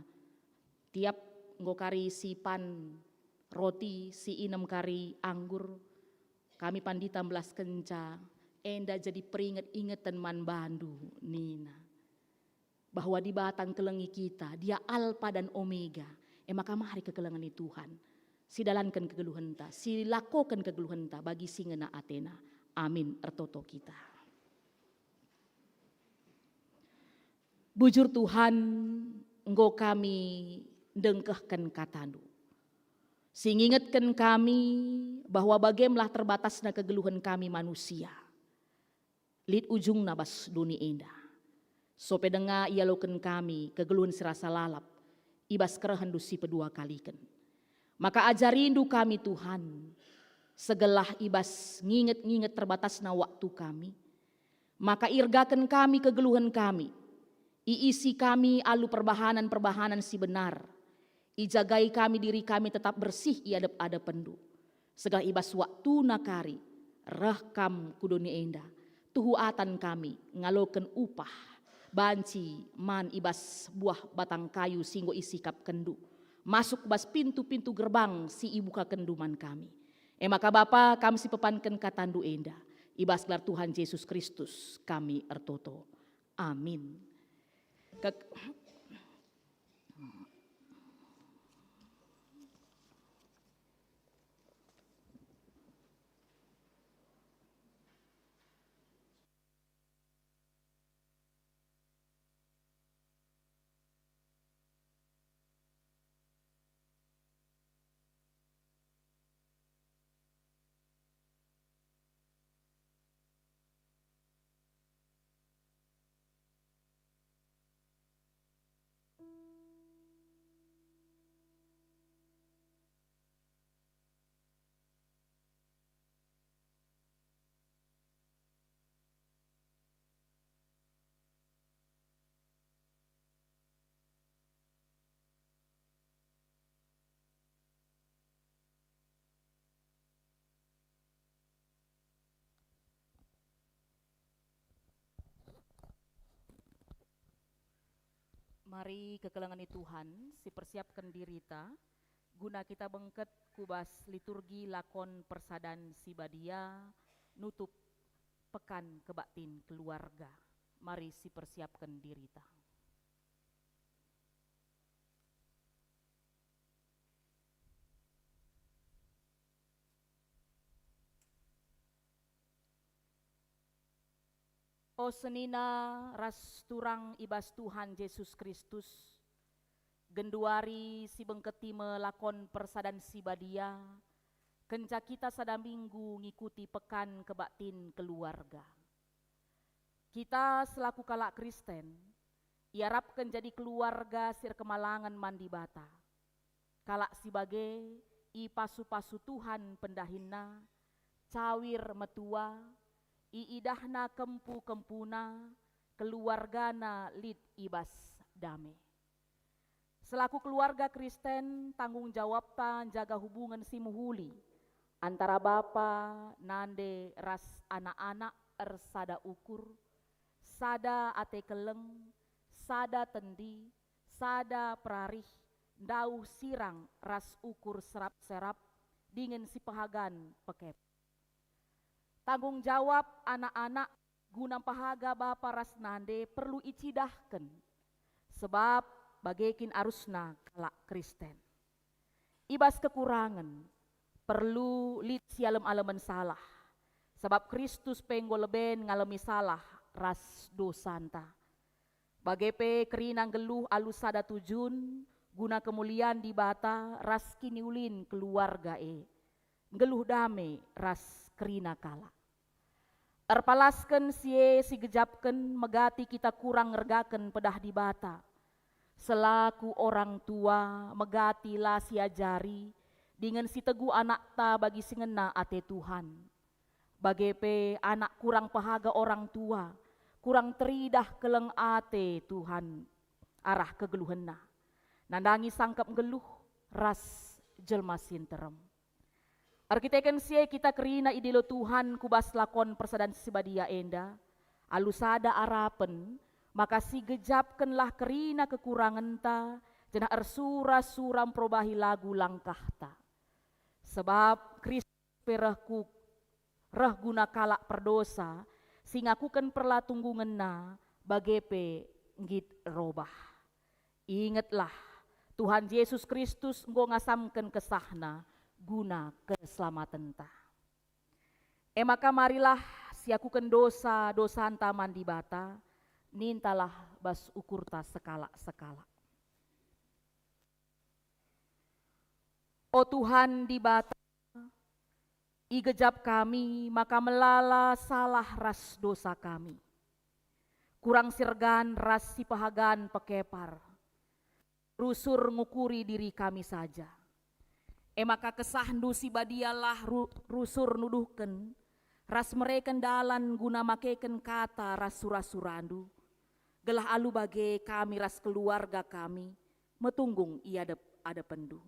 Tiap enggo kari sipan roti, siinem kari anggur, kami pandita mbelaskenca, enda jadi peringet-ingeten man bandu, nina. Bahwa Dibata ngkelengi kita, Dia Alpa dan Omega. E maka mari kekelengen i Tuhan. Sidalanken kegeluhenta, silakoken kegeluhenta bagi si ngena atena. Amin. Ertoto kita. Bujur Tuhan, enggo kami ndengkehken kataNdu. Si ngingetken kami bahwa bagemlah terbatasna kegeluhen kami manusia. Lit ujungna bas doni enda. Sope denga ialoken kami kegeluhen si rasa lalap, i bas kerehenNdu si peduakaliken. Maka ajarindu kami, Tuhan, segelah i bas nginget-nginget terbatasna waktu kami, maka iergaken kami kegeluhen kami, iisi kami alu perbahanen-perbahanen si benar, ijagai kami diri kami tetap bersih i adep-adepenNdu. Segelah i bas waktuna kari, reh Kam ku doni enda, tuhu atan kami ngaloken upah banci man i bas buah batang kayu si enggo isikapkenNdu, masuk bas pintu-pintu gerbang si ibukakenNdu man kami. E maka Bapa, kami sipepanken kataNdu enda, i bas gelar Tuhan Jesus Kristus kami ertoto. Amin. Kek- Mari kekelengen Tuhan, sipersiapken dirita, guna kita bengket ku bas liturgi lakon persadan si badia, nutup Pekan Kebaktin Keluarga. Mari sipersiapken dirita. O senina ras turang i bas Tuhan Jesus Kristus, genduari sibengketi me lakon persadan si badia, kenca kita sada minggu ngikuti Pekan Kebaktin Keluarga. Kita selaku kalak Kristen, iarapken jadi keluarga si erkemalangen man Dibata. Kalak si bage ipasu-pasu Tuhan pendahinna, cawir metua, iidahna kempu-kempuna, keluargana lit i bas dame. Selaku keluarga Kristen, tanggung jawabta njaga hubungen si mehuli antara bapa, nande, ras anak-anak ersada ukur, sada ate keleng, sada tendi, sada perarih, ndauh sirang ras ukur serap-serap, dingen sipehagan pekep. Tanggung jawab anak-anak guna mpehaga bapa ras nande perlu icidahken, sebab bage kin arusna kalak Kristen. I bas kekurangen, perlu lit sialem-alemen salah, sabap Kristus pe enggo leben ngalemi salah ras dosanta. Bage pe kerina nggeluh alu sada tujun guna kemulian Dibata ras kiniulin keluarga e, nggeluh dame ras kerina kalak. Erpalasken si e sigejapken megati kita kurang ngergaken pedah Dibata. Selaku orang tua, megati la siajari dingen sitegu anakta bagi si ngena ate Tuhan. Bage pe anak kurang pehaga orang tua, kurang teridah keleng ate Tuhan arah kegeluhenna. Nandangi sangkep nggeluh ras jelma si nterem. Erkiteken si e kita kerina idilo Tuhan ku bas lakon persadan si badia enda, alu sada arapen, maka sigejapkenlah kerina kekurangenta, janah ersura-sura mperobahi lagu langkahta. Sebab Kristus pe reh ku, reh guna kalak perdosa, si ngakuken perlatunggungenna, bage pe nggit robah. Ingetlah, Tuhan Jesus Kristus enggo ngasamken kesahNa guna keselamatenta. E maka marilah siakuken dosa-dosanta man Dibata, nintalah bas ukurta sekalak-sekalak. O Tuhan Dibata, igejap kami maka melala salah ras dosa kami. Kurang si ergan ras sipehagan pekepar. rusur ngukuri diri kami saja. E maka kesahNdu si badialah ru-, rusur nuduhken, ras mereken dalan guna makeken kata ras sura-suraNdu, gelah alu bage kami ras keluarga kami metunggung i adep-adepenNdu.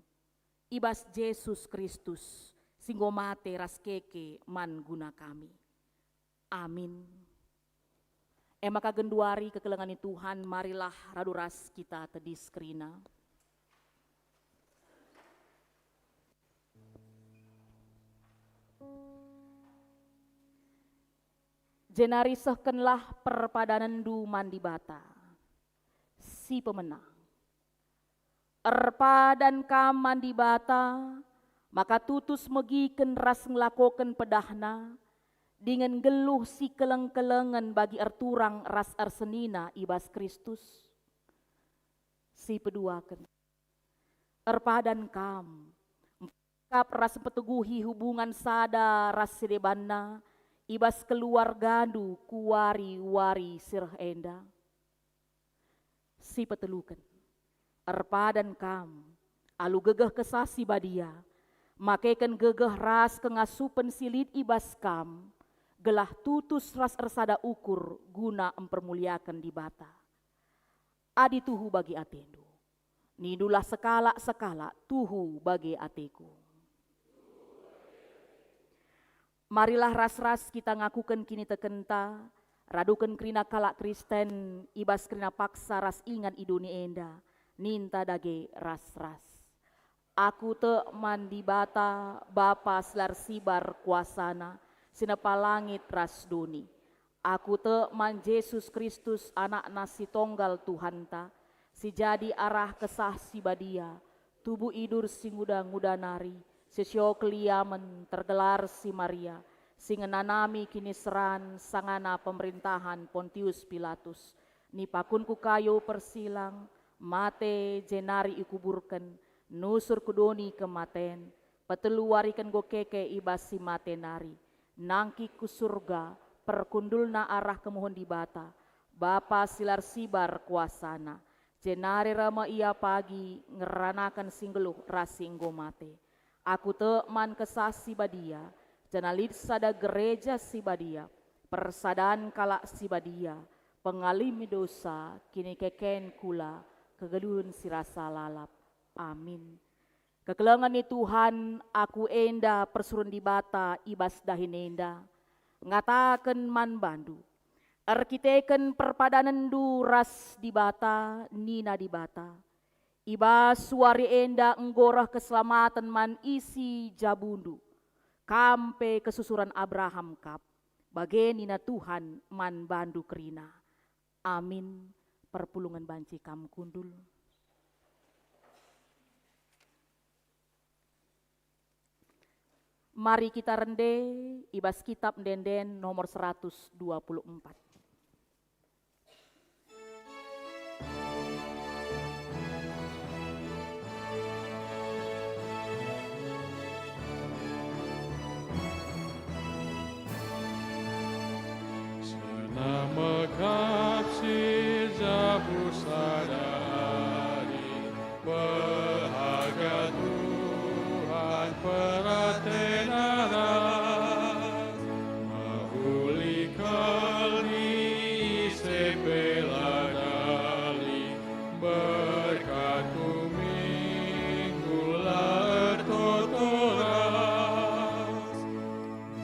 I bas Jesus Kristus, si enggo mate ras keke man guna kami. Amin. E maka genduari kekelengen ni Tuhan, marilah radu ras kita tedis kerina. Jenari sehkenlah perpadanenndu man Dibata si pemena. Erpadan kam man Dibata, maka tutus megiken ras ngelakoken pedahNa, dingen nggeluh si keleng-kelengen bagi erturang ras ersenina i bas Kristus. Si peduaken, erpadan kam, mperkap ras mpeteguhi hubungan sada ras si debanna i bas keluargandu ku wari-wari si reh enda. Si peteluken, erpadan kam, alu gegeh Kesah Si Badia, makeken gegeh ras kengasupen si lit i bas kam, gelah tutus ras ersada ukur guna mpermuliaken Dibata. Adi tuhu bagi atendu, nindulah sekalak-sekalak tuhu bage ateku. Marilah ras-ras kita ngakuken kinitekenta, raduken kerina kalak Kristen i bas kerina paksa ras ingan i doni enda, ninta dage ras-ras. Aku tek man Dibata, Bapa si la ersibar kuasaNa, si nepa langit ras doni. Aku tek man Jesus Kristus, AnakNa si Tonggal Tuhanta, si jadi arah Kesah Si Badia, tubuh idur si nguda-nguda nari, si sio keliamen, tergelar si Maria, si ngenanami kiniseran sangana pemerintahan Pontius Pilatus, nipakun ku kayu persilang, mate jenari ikuburken, nusur ku doni kematen, petelu wariken enggo keke i bas si mate nari, nangkih ku Surga, perkundulna arah kemuhen Dibata, Bapa si la ersibar kuasaNa, jenari reh me Ia pagi ngeranaken si nggeluh ras si enggo mate. Aku tek man Kesah Si Badia, janah lit sada Gereja Si Badia, persadan kalak si badia, pengalemi dosa, kinikeken kula, kegeluhen si rasa lalap. Amin. Kekelengen ni Tuhan, aku enda persuruhen Dibata i bas dahin enda, ngataken man bandu, erkiteken perpadanenndu ras Dibata, nina Dibata, "I bas wari enda enggo reh keselamaten man isi jabundu, kam pe kesusuren Abraham kap." Bage nina Tuhan man bandu kerina. Amin. Perpulungen banci kam kundul. Mari kita rende i bas Kitab Ende-enden nomor seratus dua puluh empat. Senina mekap si jabu sada hari, pehaga Tuhan peratena ras. Mehuli kal ni ise pe la dali, berkat ku Minggu la ertoto ras.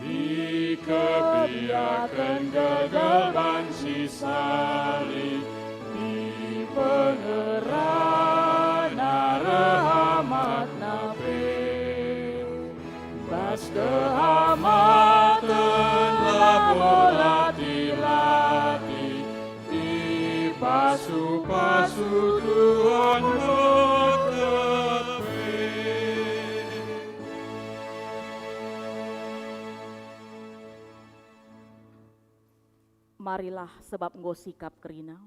Dikebiaken gegel banci salib, dipengerana reh amatna pe. Bas kehamaten labo lati-lati, ipasu-pasu Tuhan mekap e. Marilah, sebab enggo sikap kerina.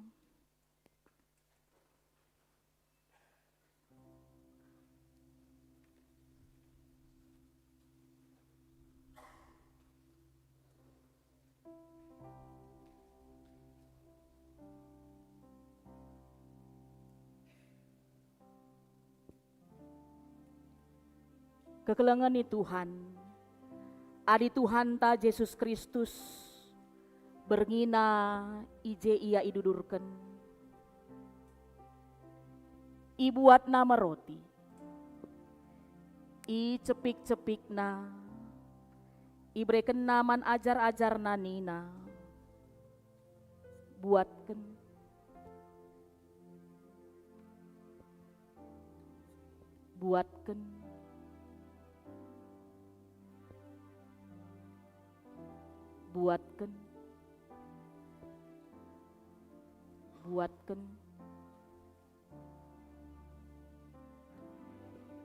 Kekelengen ni Tuhan. Adi Tuhanta Jesus Kristus, berngina i je Ia idudurken, ibuatNa me roti, icepik-cepikNa, iberekenNa man ajar-ajarNa nina, "Buatken, buatken, buatken, buatken,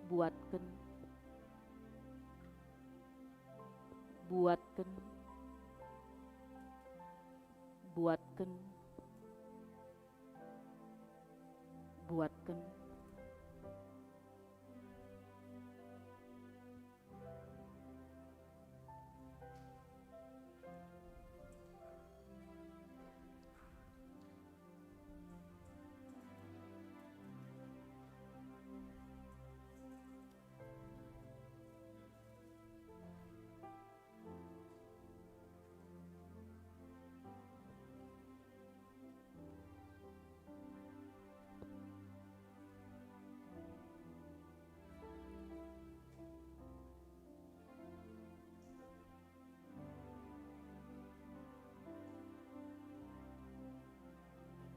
buatken, buatken, buatken, buatken,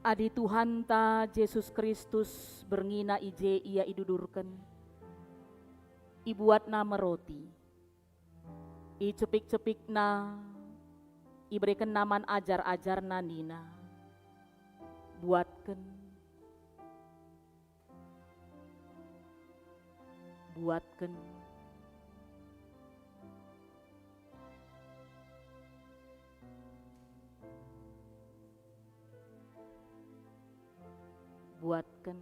Adi Tuhanta Jesus Kristus berngina i je Ia idudurken, ibuatNa me roti, icepik-cepikNa, iberekenNa man ajar-ajarNa nina, "Buatken, buatken, buatken."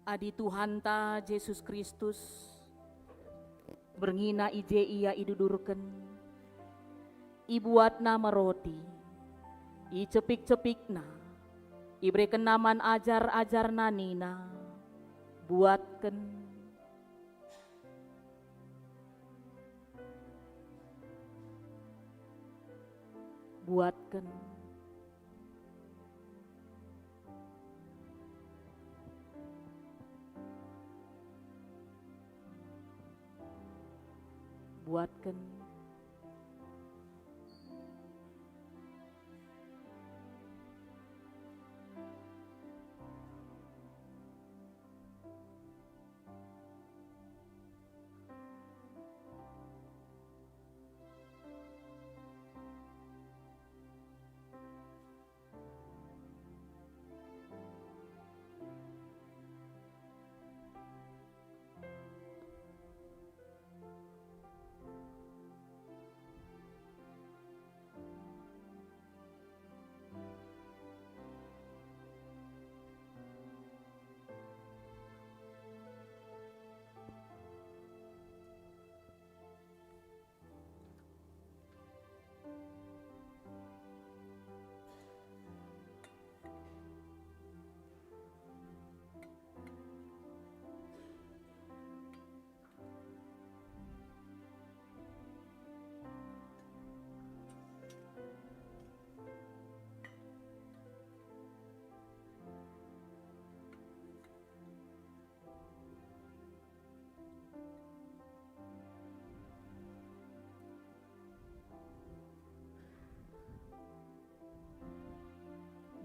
Adi Tuhanta Jesus Kristus, berngina i je Ia idudurken, ibuatNa me roti, icepik-cepikNa, iberekenNa man ajar-ajarNa nina, "Buatken, buatken, buatken."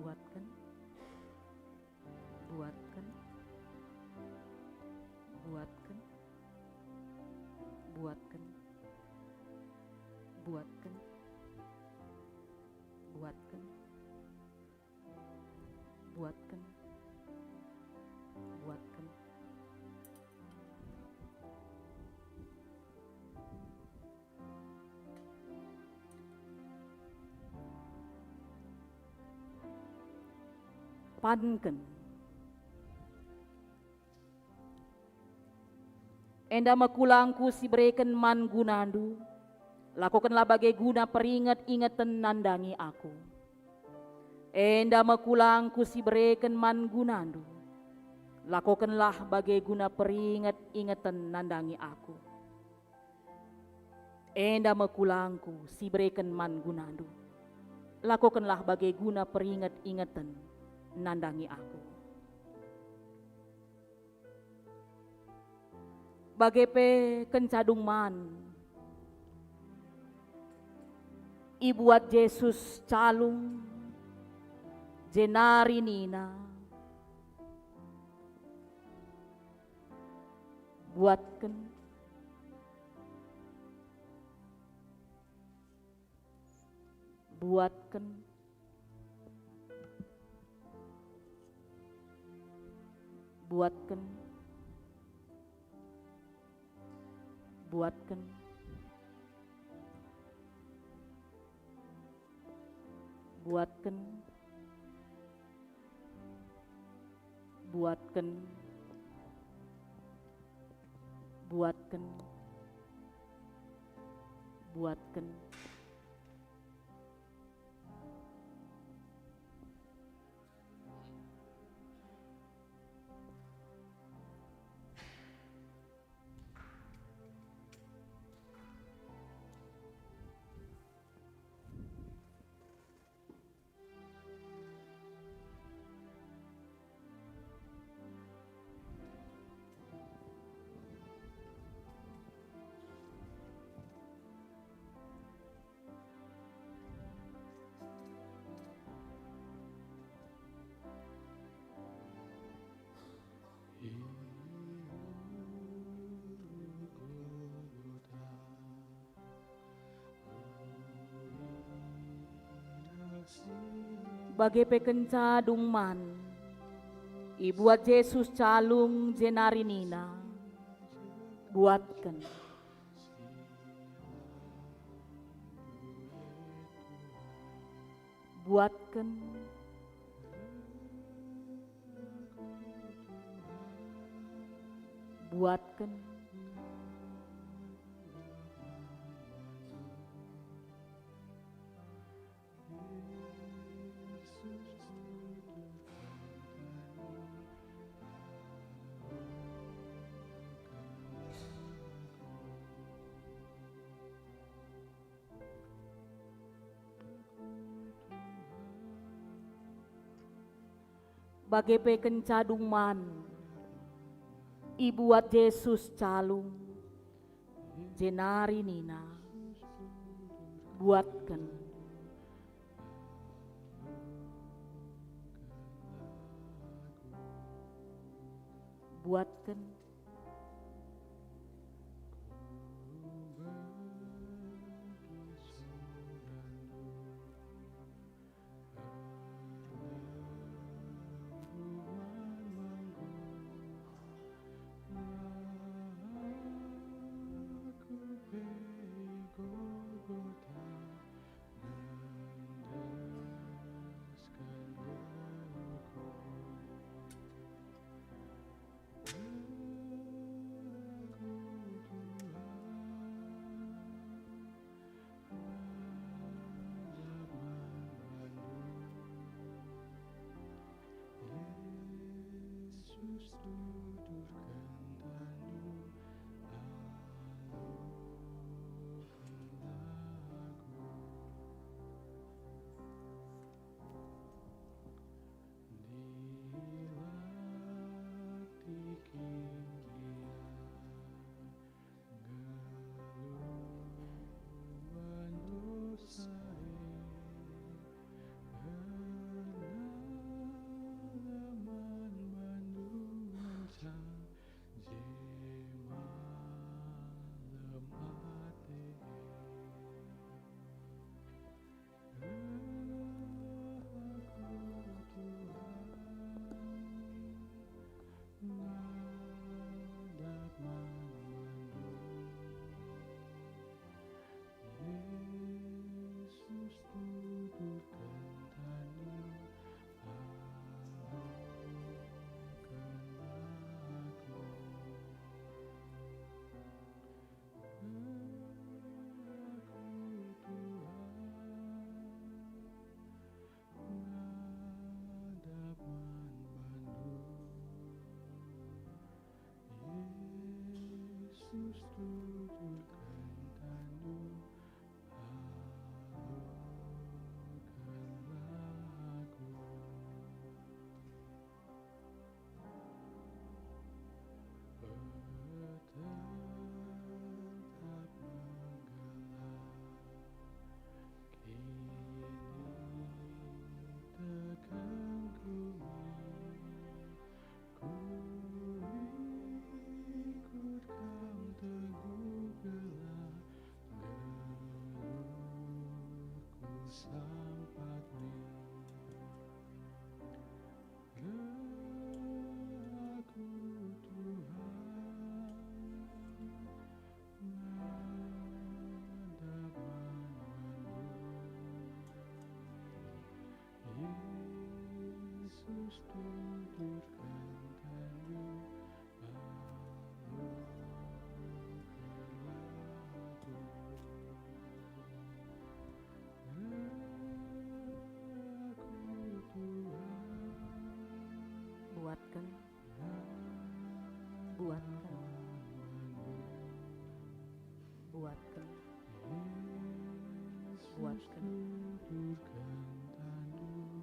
Buatken, buatken, buatken, buatken, buatken, buatken. Buatken, buatken. Panken. Enda me kulangku si bereken man gunandu, lakokenlah bage guna peringet-ingeten nandangi aku. Enda me kulangku si bereken man gunandu, lakokenlah bage guna peringet-ingeten nandangi aku. Enda me kulangku si bereken man gunandu, lakokenlah bage guna peringet-ingeten nandangi aku. Bage pe kenca dung man, ibuat Jesus calung, jenari nina, "Buatken, buatken, buatken, buatken, buatken, buatken, buatken, buatken." Bage pe kenca dung man, ibuat Jesus calung jenari nina, "Buatken. Buatken. Buatken." Bage pe kenca dung man, ibuat Jesus calung, jenari nina, "Buatken. Buatken." Yesus, tuturken tanNdu, alokenlah aku. Tetap menggelar kini tekan ku mi. Kuikut Kam teguh gelah, geluhku sampatNdu. Gelah aku, Tuhan, ngadap man bandu. Yesus, tuturken tanNdu, alokenlah aku. Gelah aku, Tuhan, buatken, buatken, buatken,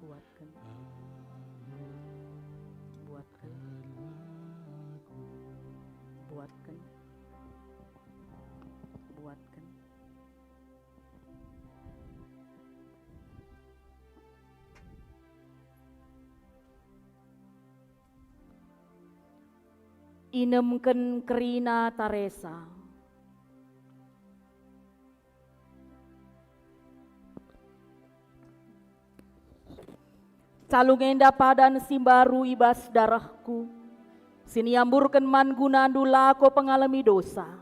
buatken, buatken, buatken, buatken, buatken. Inemken kerina taresa. Calung enda padan si mbaru i bas darehku, si niamburken man gunandu lako pengalemi dosa.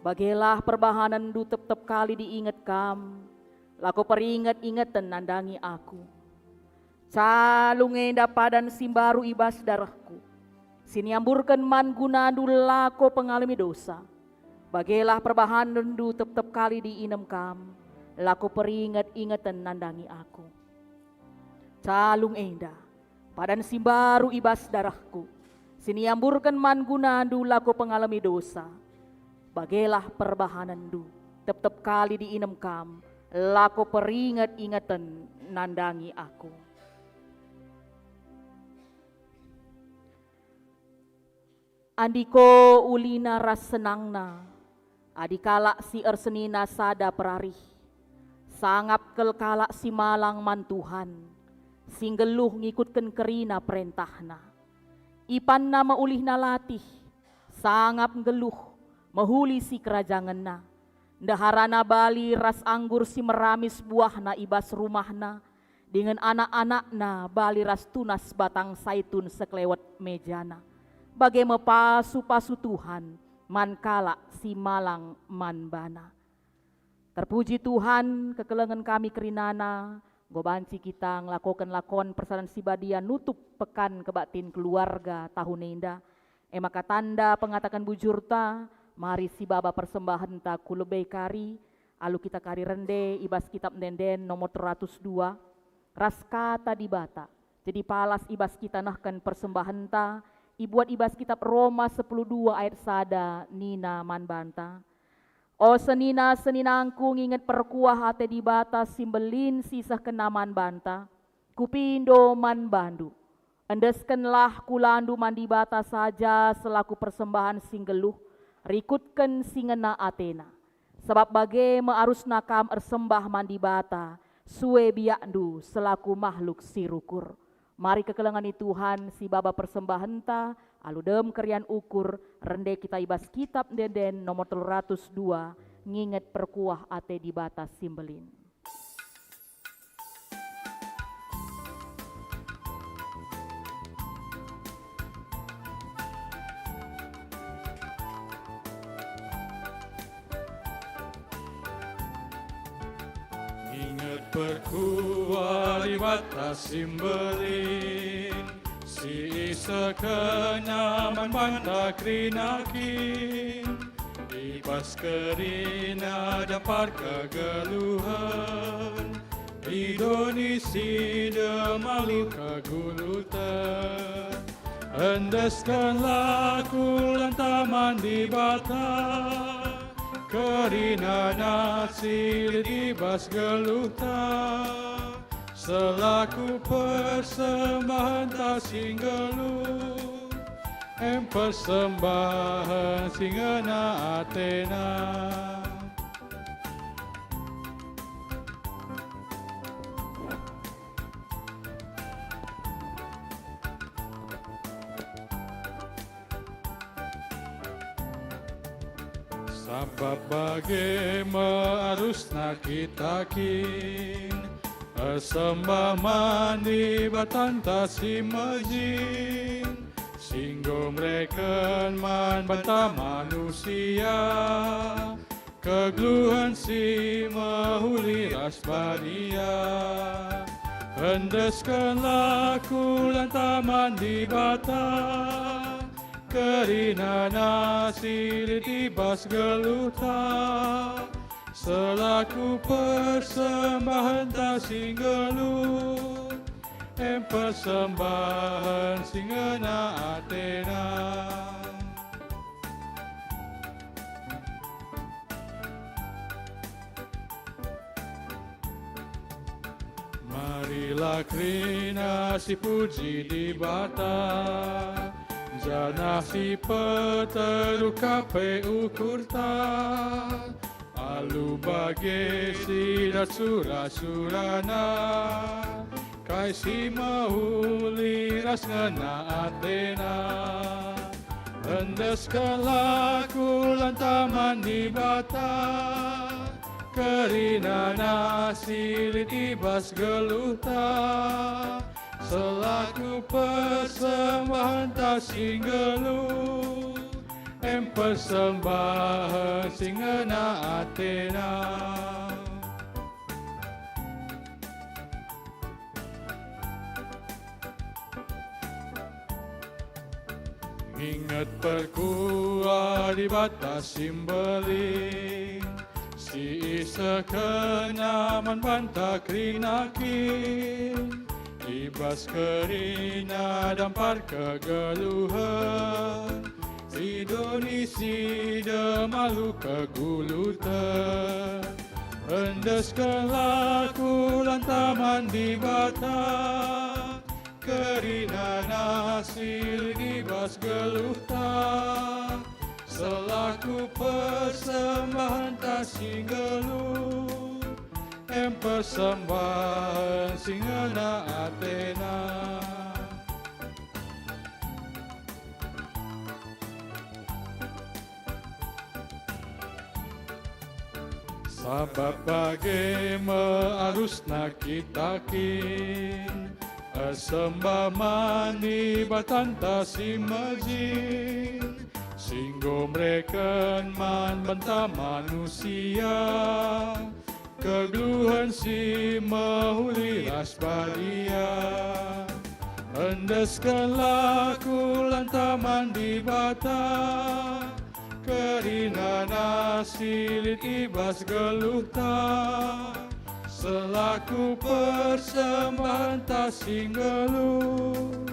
Bagelah perbahanenndu tep-tep kali diinget Kam, lako peringet-ingeten nandangi aku. Calung enda padan si mbaru i bas darehku, si niamburken man gunandu lako pengalemi dosa. Bagelah perbahanenndu tep-tep kali diinem Kam, lako peringet-ingeten nandangi aku. Calung enda, padan si mbaru i bas darehku, si niamburken man gunandu lako pengalemi dosa. Bagelah perbahanenndu, tep-tep kali diinem Kam, lako peringet-ingeten nandangi aku. Andiko ulina ras senangna, adi kalak si ersenina sada perarih, sangap kal kalak si malang man Tuhan, si nggeluh ngikutken kerina perentahNa. Ipanna me ulihna latih, sangap nggeluh, mehuli sikerajangenna. Ndeharana bali ras anggur si meramis buahna i bas rumahna, dingen anak-anakna bali ras tunas batang saitun sekelewet mejana. Bage me pasu-pasu Tuhan man kalak si malang man baNa. Terpuji Tuhan, kekelengen kami kerinana, enggo banci kita ngelakoken lakon persadan si badia nutup Pekan Kebaktin Keluarga tahun enda. E maka tanda pengataken bujurta, mari sibaba persembahenta ku lebe kari, alu kita kari rende i bas Kitap Ende-enden nomor telu ratus dua, ras Kata Dibata. Jadi palas i bas kita nehken persembahenta, ibuat i bas Kitap Roma sepuluh dua ayat sada nina man banta, "O senina-seninangku, nginget perkuah ate Dibata si mbelin si isehkenNa man banta, kupindo man bandu. Endeskenlah kulandu man Dibata saja selaku persembahen si nggeluh, rikutken si ngena ateNa. Sabap bage me arusna kam ersembah man Dibata, sue biakndu selaku mahluk si rukur." Mari kekelengen Tuhan sibaba persembahenta, alu dem kerian ukur, rende kita i bas Kitap Ende-enden nomor telu ratus dua, nginget perkuah ate Dibata si mbelin. Inget perkuah Dibata si mbelin, si isehkenNa man banta kerina kin. I bas kerina dampar kegeluhen, i doni si dem alu kegeluhen. Endeskenlah kulantaman Dibata, kerinana si lit i bas geluhta, selaku persembahenta si nggeluh, em persembahen si ngena ateNa. Sabap bage me arusna kita kin ersembah man Dibatanta si mejin, si enggo mereken man banta manusia kegeluhen si mehuli ras badia. Endeskenlah kulantaman Dibata, kerinana si lit i bas geluhta, selaku persembahenta si nggeluh, em persembahen si ngena ateNa. Marilah kerina sipuji Dibata, janah sipeteruh ka pe ukurta, alu bage si dat sura-suraNa, kai si mehuli ras ngena ateNa. Endeskenlah kulantaman Dibata, kerinana si lit i bas geluhta, selaku persembahenta si nggeluh, em persembahen si ngena ateNa. Inget perkuah Dibata si mbelin, si isehkenNa man banta kerina kin, i bas kerina dampar kegeluhen, si doni si dem alu keguluten. Endeskenlah kulantaman Dibata, kerinana si lit i bas geluhta, selaku persembahenta si nggeluh, em persembahen si ngena ateNa. Sabap bage me arusna kita kin ersembah man Dibatanta si mejin, si enggo mereken man banta manusia kegeluhen si mehuli ras badia. Endeskenlah kulantaman Dibata, kerinana si lit i bas geluhta, selaku persembahenta si nggeluh,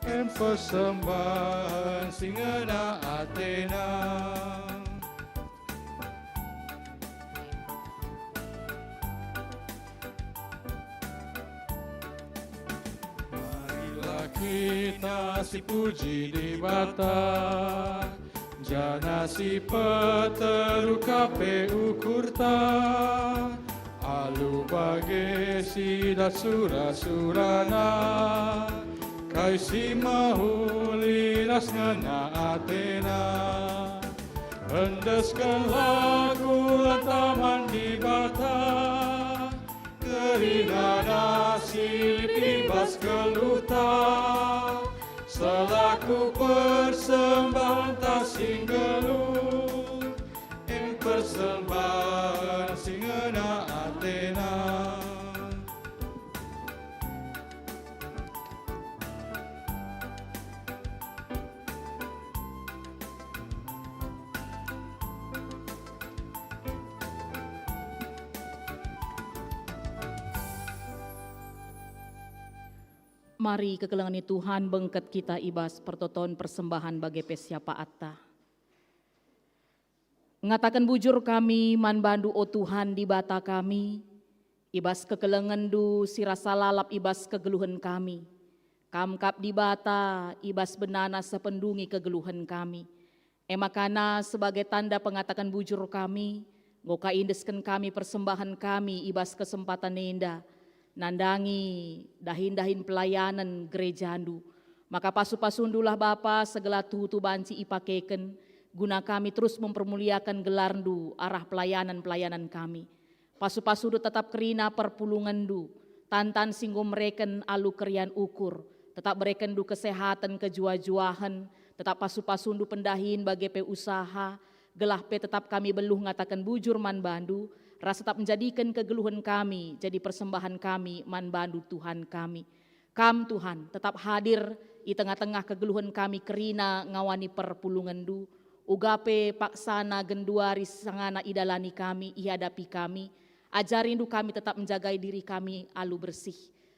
em persembahen si ngena ateNa. Marilah kita sipuji Dibata, janah sipeteruh ka pe ukurta, alu bage si dat sura-suraNa, kai si mehuli ras ngena ateNa. Endeskenlah kulantaman Dibata, kerinana si lit i bas geluhta, selaku persembahenta si nggeluh, em persembahen si ngena ateNa. Mari kekelengen Tuhan bengket kita i bas pertoton persembahan bage pe siapaatta. Ngataken bujur kami man bandu, o Tuhan Dibata kami, i bas kekelengenndu si rasa lalap i bas kegeluhen kami. Kam kap Dibata i bas benana sependungi kegeluhen kami. E makana sebagai tanda pengataken bujur kami, enggo ka iendesken kami persembahen kami i bas kesempaten enda, nandangi dahin-dahin pelayanen gerejandu. Maka pasu-pasundulah Bapa segelah tuhu-tuhu banci ipakeken, guna kami terus mempermuliaken gelarndu arah pelayanan-pelayanan kami. Pasu-pasundu tetap kerina perpulungenndu, tan-tan si enggo mereken alu kerian ukur, tetap berekenndu kesehaten kejuah-juahen, tetap pasu-pasundu pendahin bage pe usaha, gelah pe tetap kami beluh ngataken bujur man bandu, ras tetap menjadiken kegeluhen kami jadi persembahen kami man bandu, Tuhan kami. Kam, Tuhan, tetap hadir i tengah-tengah kegeluhen kami kerina ngawani perpulungenndu, uga pe paksana genduari sangana idalani kami, ihadapi kami. Ajarindu kami tetap menjagai diri kami alu bersih.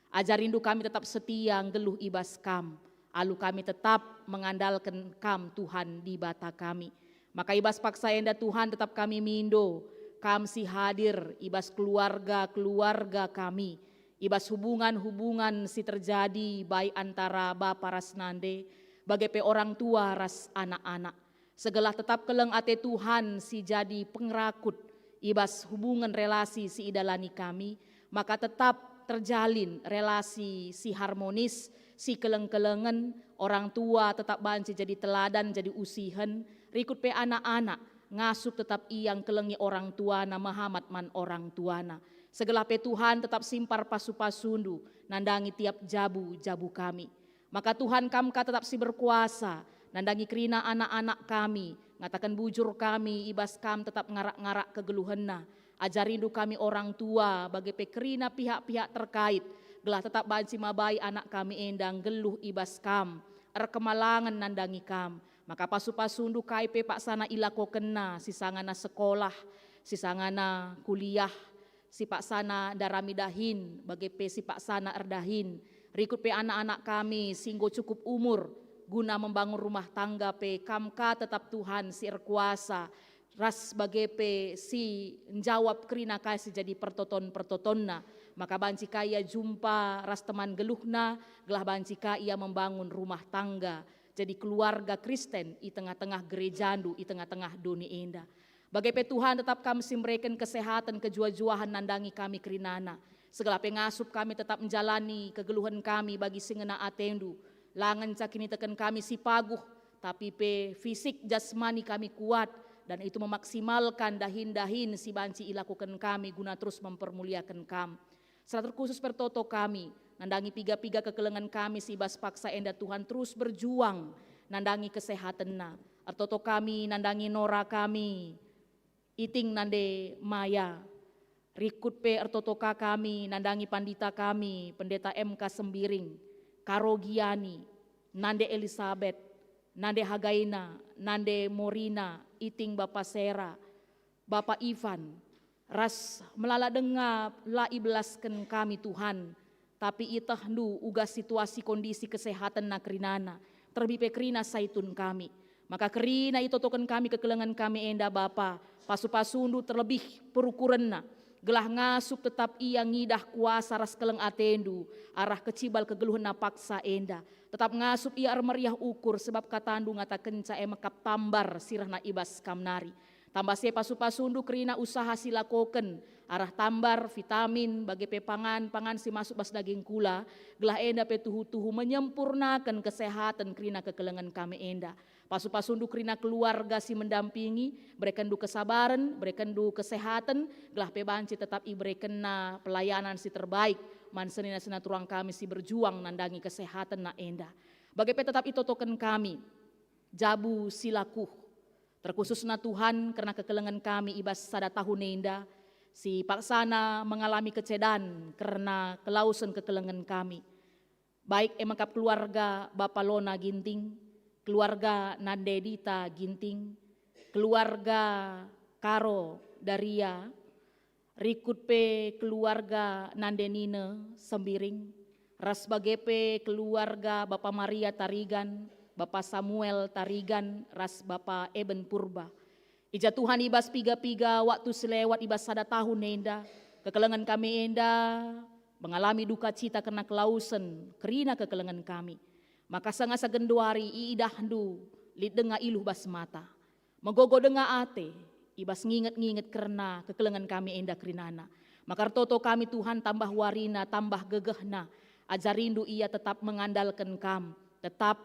Ajarindu kami tetap setia nggeluh i bas Kam, alu kami tetap mengandalken Kam, Tuhan Dibata kami. Maka i bas paksa enda, Tuhan, tetap kami mindo Kam si hadir i bas keluarga-keluarga kami, i bas hubungan-hubungan si terjadi baik antara bapa ras nande, bage pe orang tua ras anak-anak. Segelah tetap keleng ate Tuhan si jadi pengerakut i bas hubungen relasi si idalani kami, maka tetap terjalin relasi si harmonis, si keleng-kelengen, orang tua tetap banci jadi teladan, jadi usihen, rikut pe anak-anak ngasup tetap ia ngkelengi orang tuana, mehamat man orang tuana. Segelah pe Tuhan tetap simpar pasu-pasundu nandangi tiap jabu-jabu kami. Maka Tuhan, Kam ka tetap si berkuasa, nandangi kerina anak-anak kami, ngataken bujur kami i bas Kam tetap ngarak-ngarak kegeluhenna. Ajarindu kami orang tua, bage pe kerina pihak-pihak terkait, gelah tetap banci mabai anak kami enda nggeluh i bas Kam, erkemalangen nandangi Kam. Maka pasu-pasundu kai pe paksana ilakokenna, sisangana sekolah, sisangana kuliah, sipaksana ndarami dahin, bage pe sipaksana erdahin, rikut pe anak-anak kami si enggo cukup umur guna membangun rumah tangga pe, Kam ka tetap Tuhan si erkuasa, ras bage pe si njawab kerina kai si jadi pertoton-pertotonna, maka banci ka ia jumpa ras teman geluhna, gelah banci ka ia membangun rumah tangga, jadi keluarga Kristen i tengah-tengah gerejandu, i tengah-tengah doni enda. Bage pe Tuhan, tetap Kam si mereken kesehaten kejuah-juahen nandangi kami kerinana. Segelah pe ngasup kami tetap menjalani kegeluhen kami bagi si ngena atendu. La ngenca kiniteken kami si paguh, tapi pe fisik jasmani kami kuat, dan itu memaksimalkan dahin-dahin si banci ilakuken kami guna terus mempermuliaken Kam. Secara terkhusus pertoto kami, nandangi piga-piga kekelengen kami si bas paksa enda, Tuhan, terus berjuang nandangi kesehatenna. Ertoto kami nandangi Nora kami, Iting nande Maya. Rikut pe ertoto ka kami nandangi pandita kami, Pendeta M K Sembiring, Karo Giani, nande Elisabet, nande Hagaina, nande Morina, Iting Bapa Sera, Bapa Ivan, ras melala denga la ibelasken kami, Tuhan, tapi ietehndu uga situasi kondisi kesehatenna kerinana, terlebih pe kerina Saitun kami. Maka kerina itotoken kami kekelengen kami enda, Bapa, pasu-pasundu terlebih perukurenna, gelah ngasup tetap ia ngidah kuasa ras keleng atendu arah kecibal kegeluhenna paksa enda. Tetap ngasup ia ermeriah ukur, sebab katandu ngatakenca e mekap tambar si rehna i bas kam nari. Tambah si e pasu-pasundu kerina usaha si lakoken, arah tambar, vitamin, bage pe pangan-pangan si masuk bas daging kula, gelah enda pe tuhu-tuhu menyempurnaken kesehaten kerina kekelengen kami enda. Pasu-pasundu kerina keluarga si mendampingi, berekenndu kesabaren, berekenndu kesehaten, gelah pe banci tetap iberekenna pelayanan si terbaik man senina-senina turang kami si berjuang nandangi kesehatenna enda. Bage pe tetap itotoken kami jabu si lakuh, terkhususna Tuhan kerna kekelengen kami i bas sada tahun enda, si paksana mengalami kecedan kerna kelausen kekelengen kami. Baik e mekap keluarga Bapa Lona Ginting, keluarga Nande Dita Ginting, keluarga Karo Daria, rikut pe keluarga Nande Nine Sembiring, ras bage pe keluarga Bapa Maria Tarigan, Bapa Samuel Tarigan, ras Bapa Eben Purba. I ja Tuhan, i bas piga-piga waktu si lewat i bas sada tahun enda, kekelengen kami enda mengalami duka cita kerna kelausen kerina kekelengen kami. Maka sanga-sanga genduari iidahndu lit denga iluh bas mata. Megogo denga ate i bas nginget-nginget kerna kekelengen kami enda kerinana. Maka ertoto kami, Tuhan, tambah warina, tambah gegehna. Ajarindu ia tetap mengandalken Kam, tetap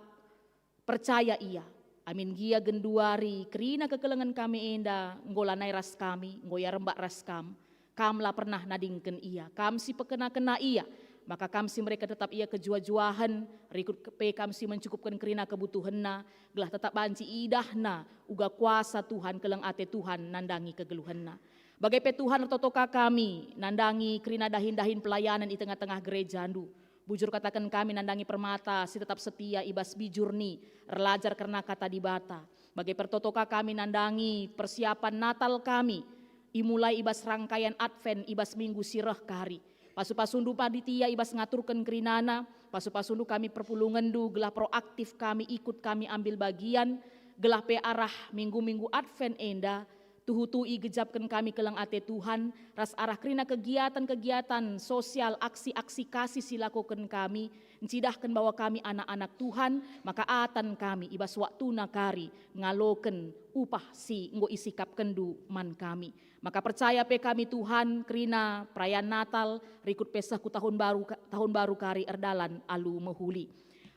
percaya ia. Amin gia genduari kerina kekelengen kami enda enggo lanai ras kami, enggo ia rembak ras Kam. Kam la pernah nadingken ia, Kam si pekena-kena ia, maka Kam si mereken tetap ia kejuah-juahen, rikut pe Kam si mencukupken kerina kebutuhenna, gelah tetap banci iidahna uga kuasa Tuhan, keleng ate Tuhan nandangi kegeluhenna. Bage pe Tuhan, ertoto ka kami nandangi kerina dahin-dahin pelayanen i tengah-tengah gerejaNdu. Bujur kataken kami nandangi permata si tetap setia i bas bijurni, erlajar kerna Kata Dibata. Bage pe ertoto ka kami nandangi persiapan Natal kami, imulai i bas rangkaian Advent i bas minggu si reh kari. Pasu-pasundu panitia i bas ngaturken kerinana, pasu-pasundu kami perpulungenNdu gelah proaktif kami, ikut kami ambil bagian, gelah pe arah minggu-minggu Advent enda, tuhu-tuhu igejapken kami keleng ate Tuhan, ras arah kerina kegiatan-kegiatan sosial, aksi-aksi kasih si lakoken kami, ncidahken bahwa kami anak-anak Tuhan, maka atan kami i bas waktuna kari ngaloken upah si enggo isikapkenNdu man kami. Maka percaya pe kami, Tuhan, kerina perayaan Natal, rikut pe seh ku tahun baru, tahun baru kari erdalan alu mehuli.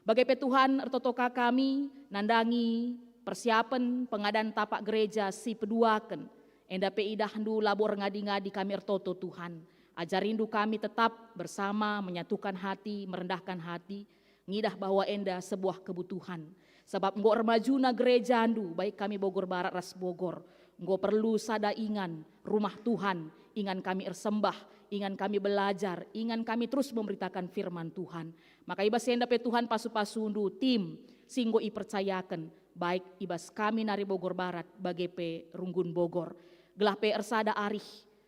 Bage pe, Tuhan, ertoto ka kami nandangi persiapen pengadan tapak gereja si peduaken. Enda pe idahndu labo erngadi-ngadi kami ertoto, Tuhan. Ajarindu kami tetap bersama, menyatukan hati, merendahkan hati, ngidah bahwa enda sebuah kebutuhan. Sabap enggo ermajuna gerejandu, baik kami Bogor Barat ras Bogor, enggo perlu sada ingan, rumah Tuhan, ingan kami ersembah, ingan kami belajar, ingan kami terus memberitakan firman Tuhan. Maka i bas enda pe, Tuhan, pasu-pasundu tim si enggo ipercayaken, baik i bas kami nari Bogor Barat, bage pe runggun Bogor. Gelah pe ersada arih,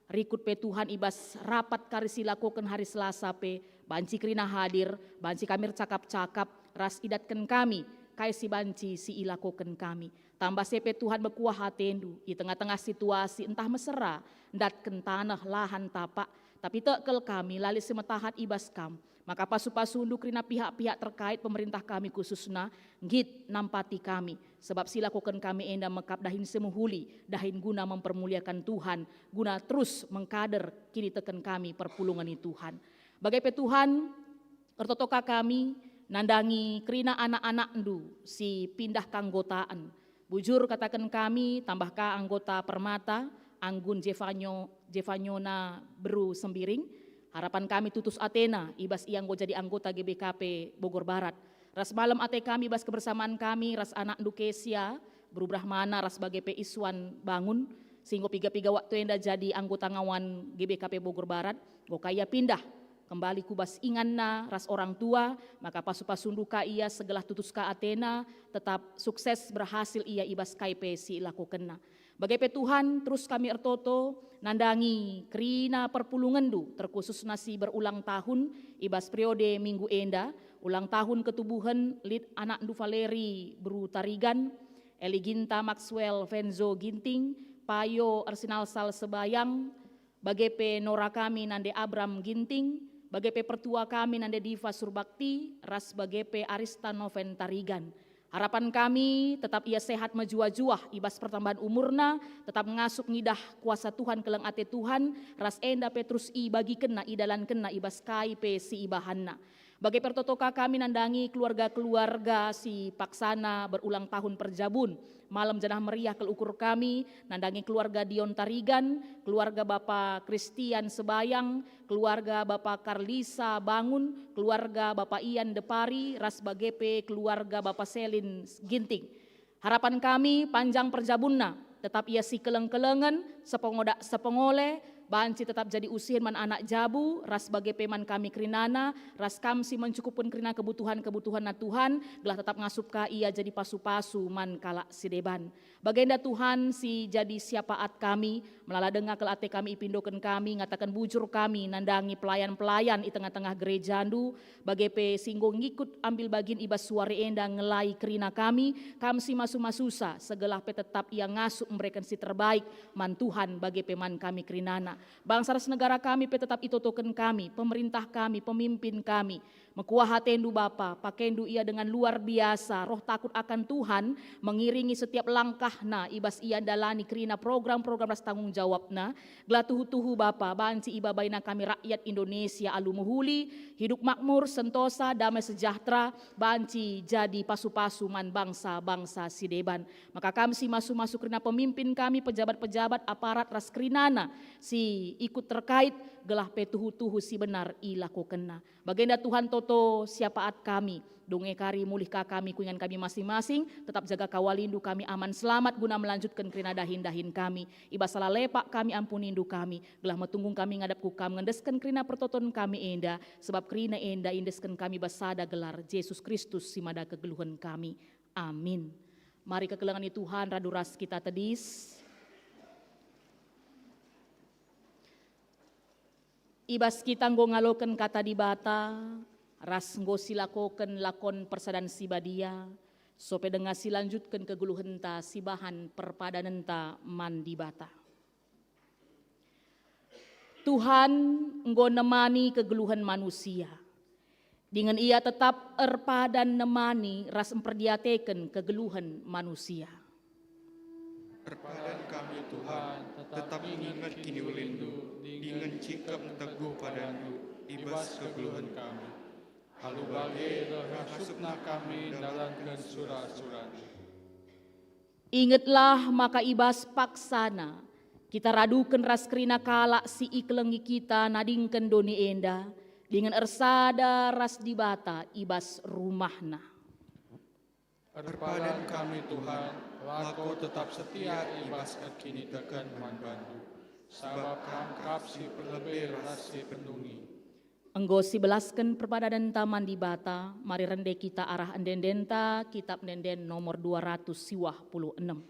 rikut pe, Tuhan, i bas rapat kari si lakoken hari Selasa pe, banci kerina hadir, banci kami ercakap-cakap, ras idatken kami kai si banci si ilakoken kami. Tambah se pe, Tuhan, mekuah atendu i tengah-tengah situasi ntah mesera ndatken taneh, lahan, tapak, tapi tek kal kami la lit si metahat i bas Kam. Maka pasu-pasundu kerina pihak-pihak terkait, pemerintah kami khususna, nggit nampati kami, sebab si lakoken kami enda mekap dahin si mehuli, dahin guna mempermuliakan Tuhan, guna terus mengkader kiniteken kami perpulungen i Tuhan. Bage pe, Tuhan, ertoto ka kami nandangi kerina anak-anakndu si pindah keanggotaan. Bujur kataken kami, tambah ka anggota Permata, Anggun Jevanyo, Jevanyona beru Sembiring. Harapan kami tutus atena i bas ia enggo jadi anggota G B K P Bogor Barat. Ras malem ate kami bas kebersamaan kami ras anakndu Kesia, beru Brahmana, ras bage pe Iswan Bangun, si enggo piga-piga waktu enda jadi anggota ngawan G B K P Bogor Barat, enggo ka ia pindah kembali ku bas inganna ras orang tua, maka pasu-pasundu ka ia segelah tutus ka atena, tetap sukses, berhasil ia i bas kai pe si ilakokenna. Bage pe, Tuhan, terus kami ertoto nandangi kerina perpulungenndu, terkhususna si berulang tahun i bas periode minggu enda, ulang tahun ketubuhen lit anakndu Valeri beru Tarigan, Eli Ginta, Maxwell Venzo Ginting, Payo Ersinalsal Sebayang, bage pe nora kami nande Abram Ginting, bage pe pertua kami nande Diva Surbakti, ras bage pe Arista Noven Tarigan. Harapan kami, tetap ia sehat mejuah-juah i bas pertambahan umurna, tetap ngasup ngidah kuasa Tuhan, keleng ate Tuhan, ras enda pe terus ibagikenna, idalankenna i bas kai pe si ibahanna. Bage pe ertoto ka kami nandangi keluarga-keluarga si paksana berulang tahun perjabun. Malem janah meriah kal ukur kami nandangi keluarga Dion Tarigan, keluarga Bapa Kristian Sebayang, keluarga Bapa Karlisa Bangun, keluarga Bapa Ian Depari, ras bage pe keluarga Bapa Selin Ginting. Harapan kami, panjang perjabunna, tetap ia sikeleng-kelengen, sepengoda sepengole, Banci tetap jadi usihen man anak jabu, ras bage pe man kami kerinana, ras kam si mencukupken kerina kebutuhan-kebutuhanna Tuhan, gelah tetap ngasup ka ia jadi pasu-pasu man kalak si deban. Bagenda Tuhan si jadi syapaat kami, melala denga kal ate kami ipindoken kami, ngataken bujur kami nandangi pelayan-pelayan i tengah-tengah gerejandu, bage pe si enggo ngikut ambil bagin i bas suari enda ngelai kerina kami, kam si masu-masusa, segelah pe tetap ia ngasup mereken si terbaik man Tuhan bage pe man kami kerinana. Bangsa ras negara kami pe tetap itotoken kami, pemerintah kami, pemimpin kami. Mekuah atendu Bapa, pakendu ia dengan luar biasa, roh takut akan Tuhan, mengiringi setiap langkahna i bas ia ndalani kerina program-program ras tanggung jawabna, gelah tuhu-tuhu Bapa, banci ibabaina kami rakyat Indonesia alu mehuli, hidup makmur, sentosa, damai sejahtera, banci jadi pasu-pasu man bangsa-bangsa si deban. Maka kam si masu-masu kerina pemimpin kami, pejabat-pejabat, aparat ras kerinana si ikut terkait, gelah pe tuhu-tuhu si benar ilakokenna. Bagenda Tuhan toto syapaat kami. Donge kari mulih ka kami ku ingan kami masing-masing, tetap jaga kawalindu kami aman selamat guna melanjutken kerina dahin-dahin kami. I bas salah lepak kami ampunindu kami, gelah metunggung kami ngadap ku kam ngendesken kerina pertoton kami enda, sebab kerina enda iendesken kami bas sada gelar, Jesus Kristus si mada kegeluhen kami. Amin. Mari kekelengen Tuhan radu ras kita tedis. I bas kita enggo ngaloken Kata Dibata, ras enggo silakoken lakon persadan si badia, sope denga silanjutken kegeluhenta sibahan perpadanenta man Dibata. Tuhan enggo nemani kegeluhen manusia, dingen Ia tetap erpadan nemani ras mperdiateken kegeluhen manusia. Erpadan kami, Tuhan, tetap inget kiniulinndu dingen cikep nteguh padandu i bas kegeluhen kami. Alu bage reh asupna kami ndalanken sura-suraNdu. Ingetlah maka i bas paksana kita raduken ras kerina kalak si ikelengi kita nadingken doni enda, dingen ersada ras Dibata i bas rumahNa. Erpadan kami, Tuhan, lako tetap setia i bas erkiniteken man baNdu, sabap Kam kap si perlebe ras si pendungi. Enggo sibelasken perpadanenta man Dibata, mari rende kita arah ende-endenta, Kitap Ende-enden nomor dua ratus siwah puluh enem.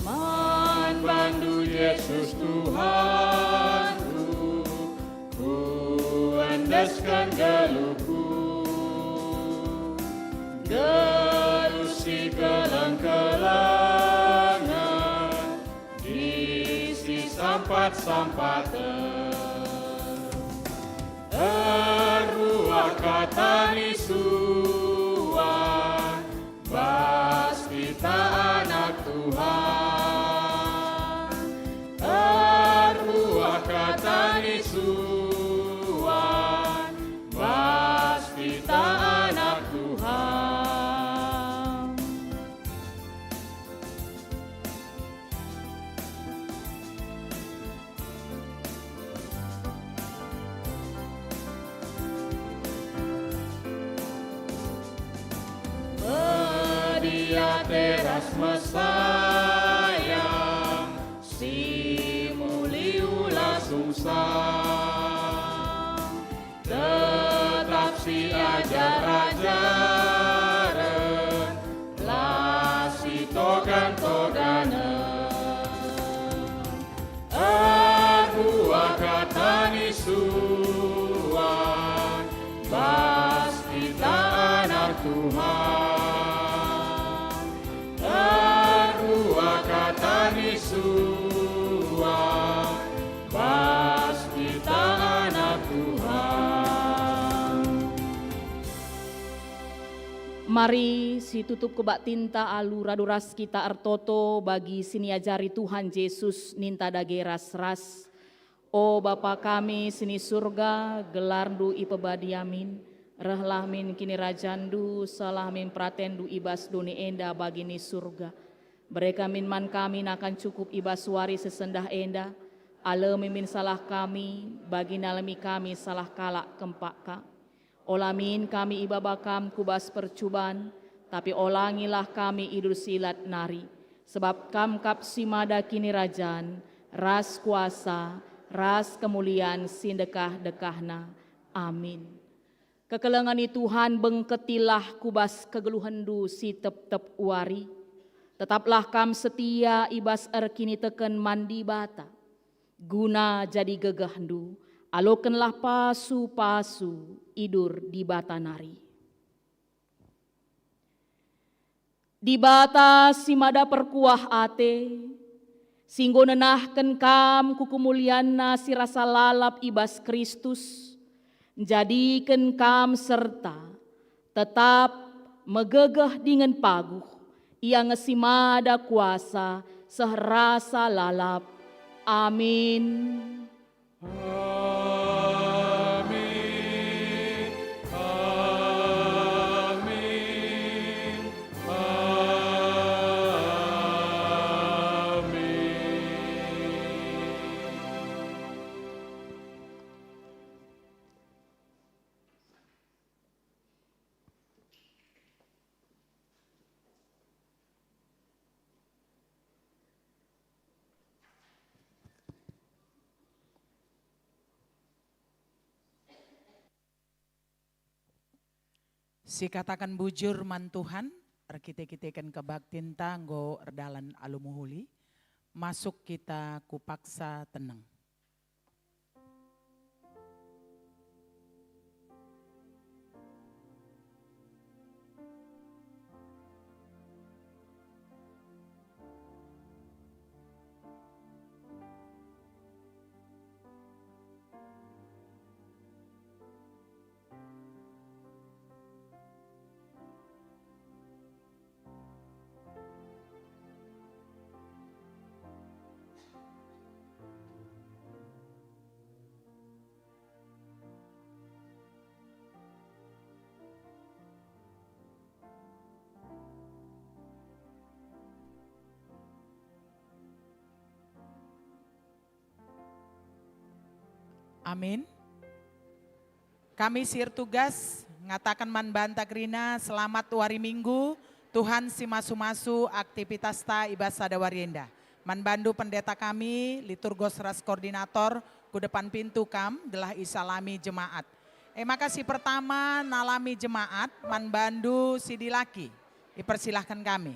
Man baNdu, Jesus Tuhanku, kuendesken geluhku, geluh si keleng-kelengen, si sampat-sampaten. Erbuah kata ni suan, bas kita anak Tuhan. Erbuah kata ni suan, bas kita anak Tuhan. Media teras mesayang, si muli ula sungsang. Tetap siajar-ajaren, la sitogan-toganen. Erbuah kata ni suan, bas kita anak Tuhan. Erbuah kata ni suan, bas kita anak Tuhan. Mari situtup kebaktinta alu radu ras kita ertoto bagi si niajari Tuhan Jesus ninta dage ras-ras. O Bapa kami si ni Surga, gelarNdu ipebadia min, rehlah min kinirajanNdu, sehlah min peratenNdu i bas doni enda bagi ni Surga. Bere kam min man kami nakan cukup i bas wari si sendah enda, alemi min salah kami, bagi nalemi kami salah kalak kempak ka. Ola min kami ibaba kam ku bas percuban, tapi olangilah kami i bas si lat nari, sebab kam kap si mada kinirajan, ras kuasa, ras kemulian si ndekah-ndekahna. Amin. Kekelengen i Tuhan, bengketilah ku bas kegeluhenndu si tep-tep wari. Tetaplah kam setia i bas erkiniteken man Dibata, guna jadi gegehndu, alokenlah pasu-pasu idur Dibata nari. Dibata si mada perkuah ate, si enggo nenahken kam ku kemulianNa si rasa lalap i bas Kristus, njadiken kam serta tetap megegeh dingen paguh, Ia nge si mada kuasa seh rasa lalap. Amin. Amin. Amin. Amin. Sikataken bujur man Tuhan, erkite-kiteken kebaktinta enggo erdalan alu mehuli, masuk kita ku paksa teneng. Amin. Kami si ertugas ngataken man banta kerina, selamat wari Minggu, Tuhan si masu-masu aktivitasta i bas sada wari enda. Man bandu pendeta kami, liturgos ras koordinator, ku depan pintu kam, gelah isalami jemaat. E maka si pertama nalami jemaat, man bandu si dilaki, ipersilahken kami.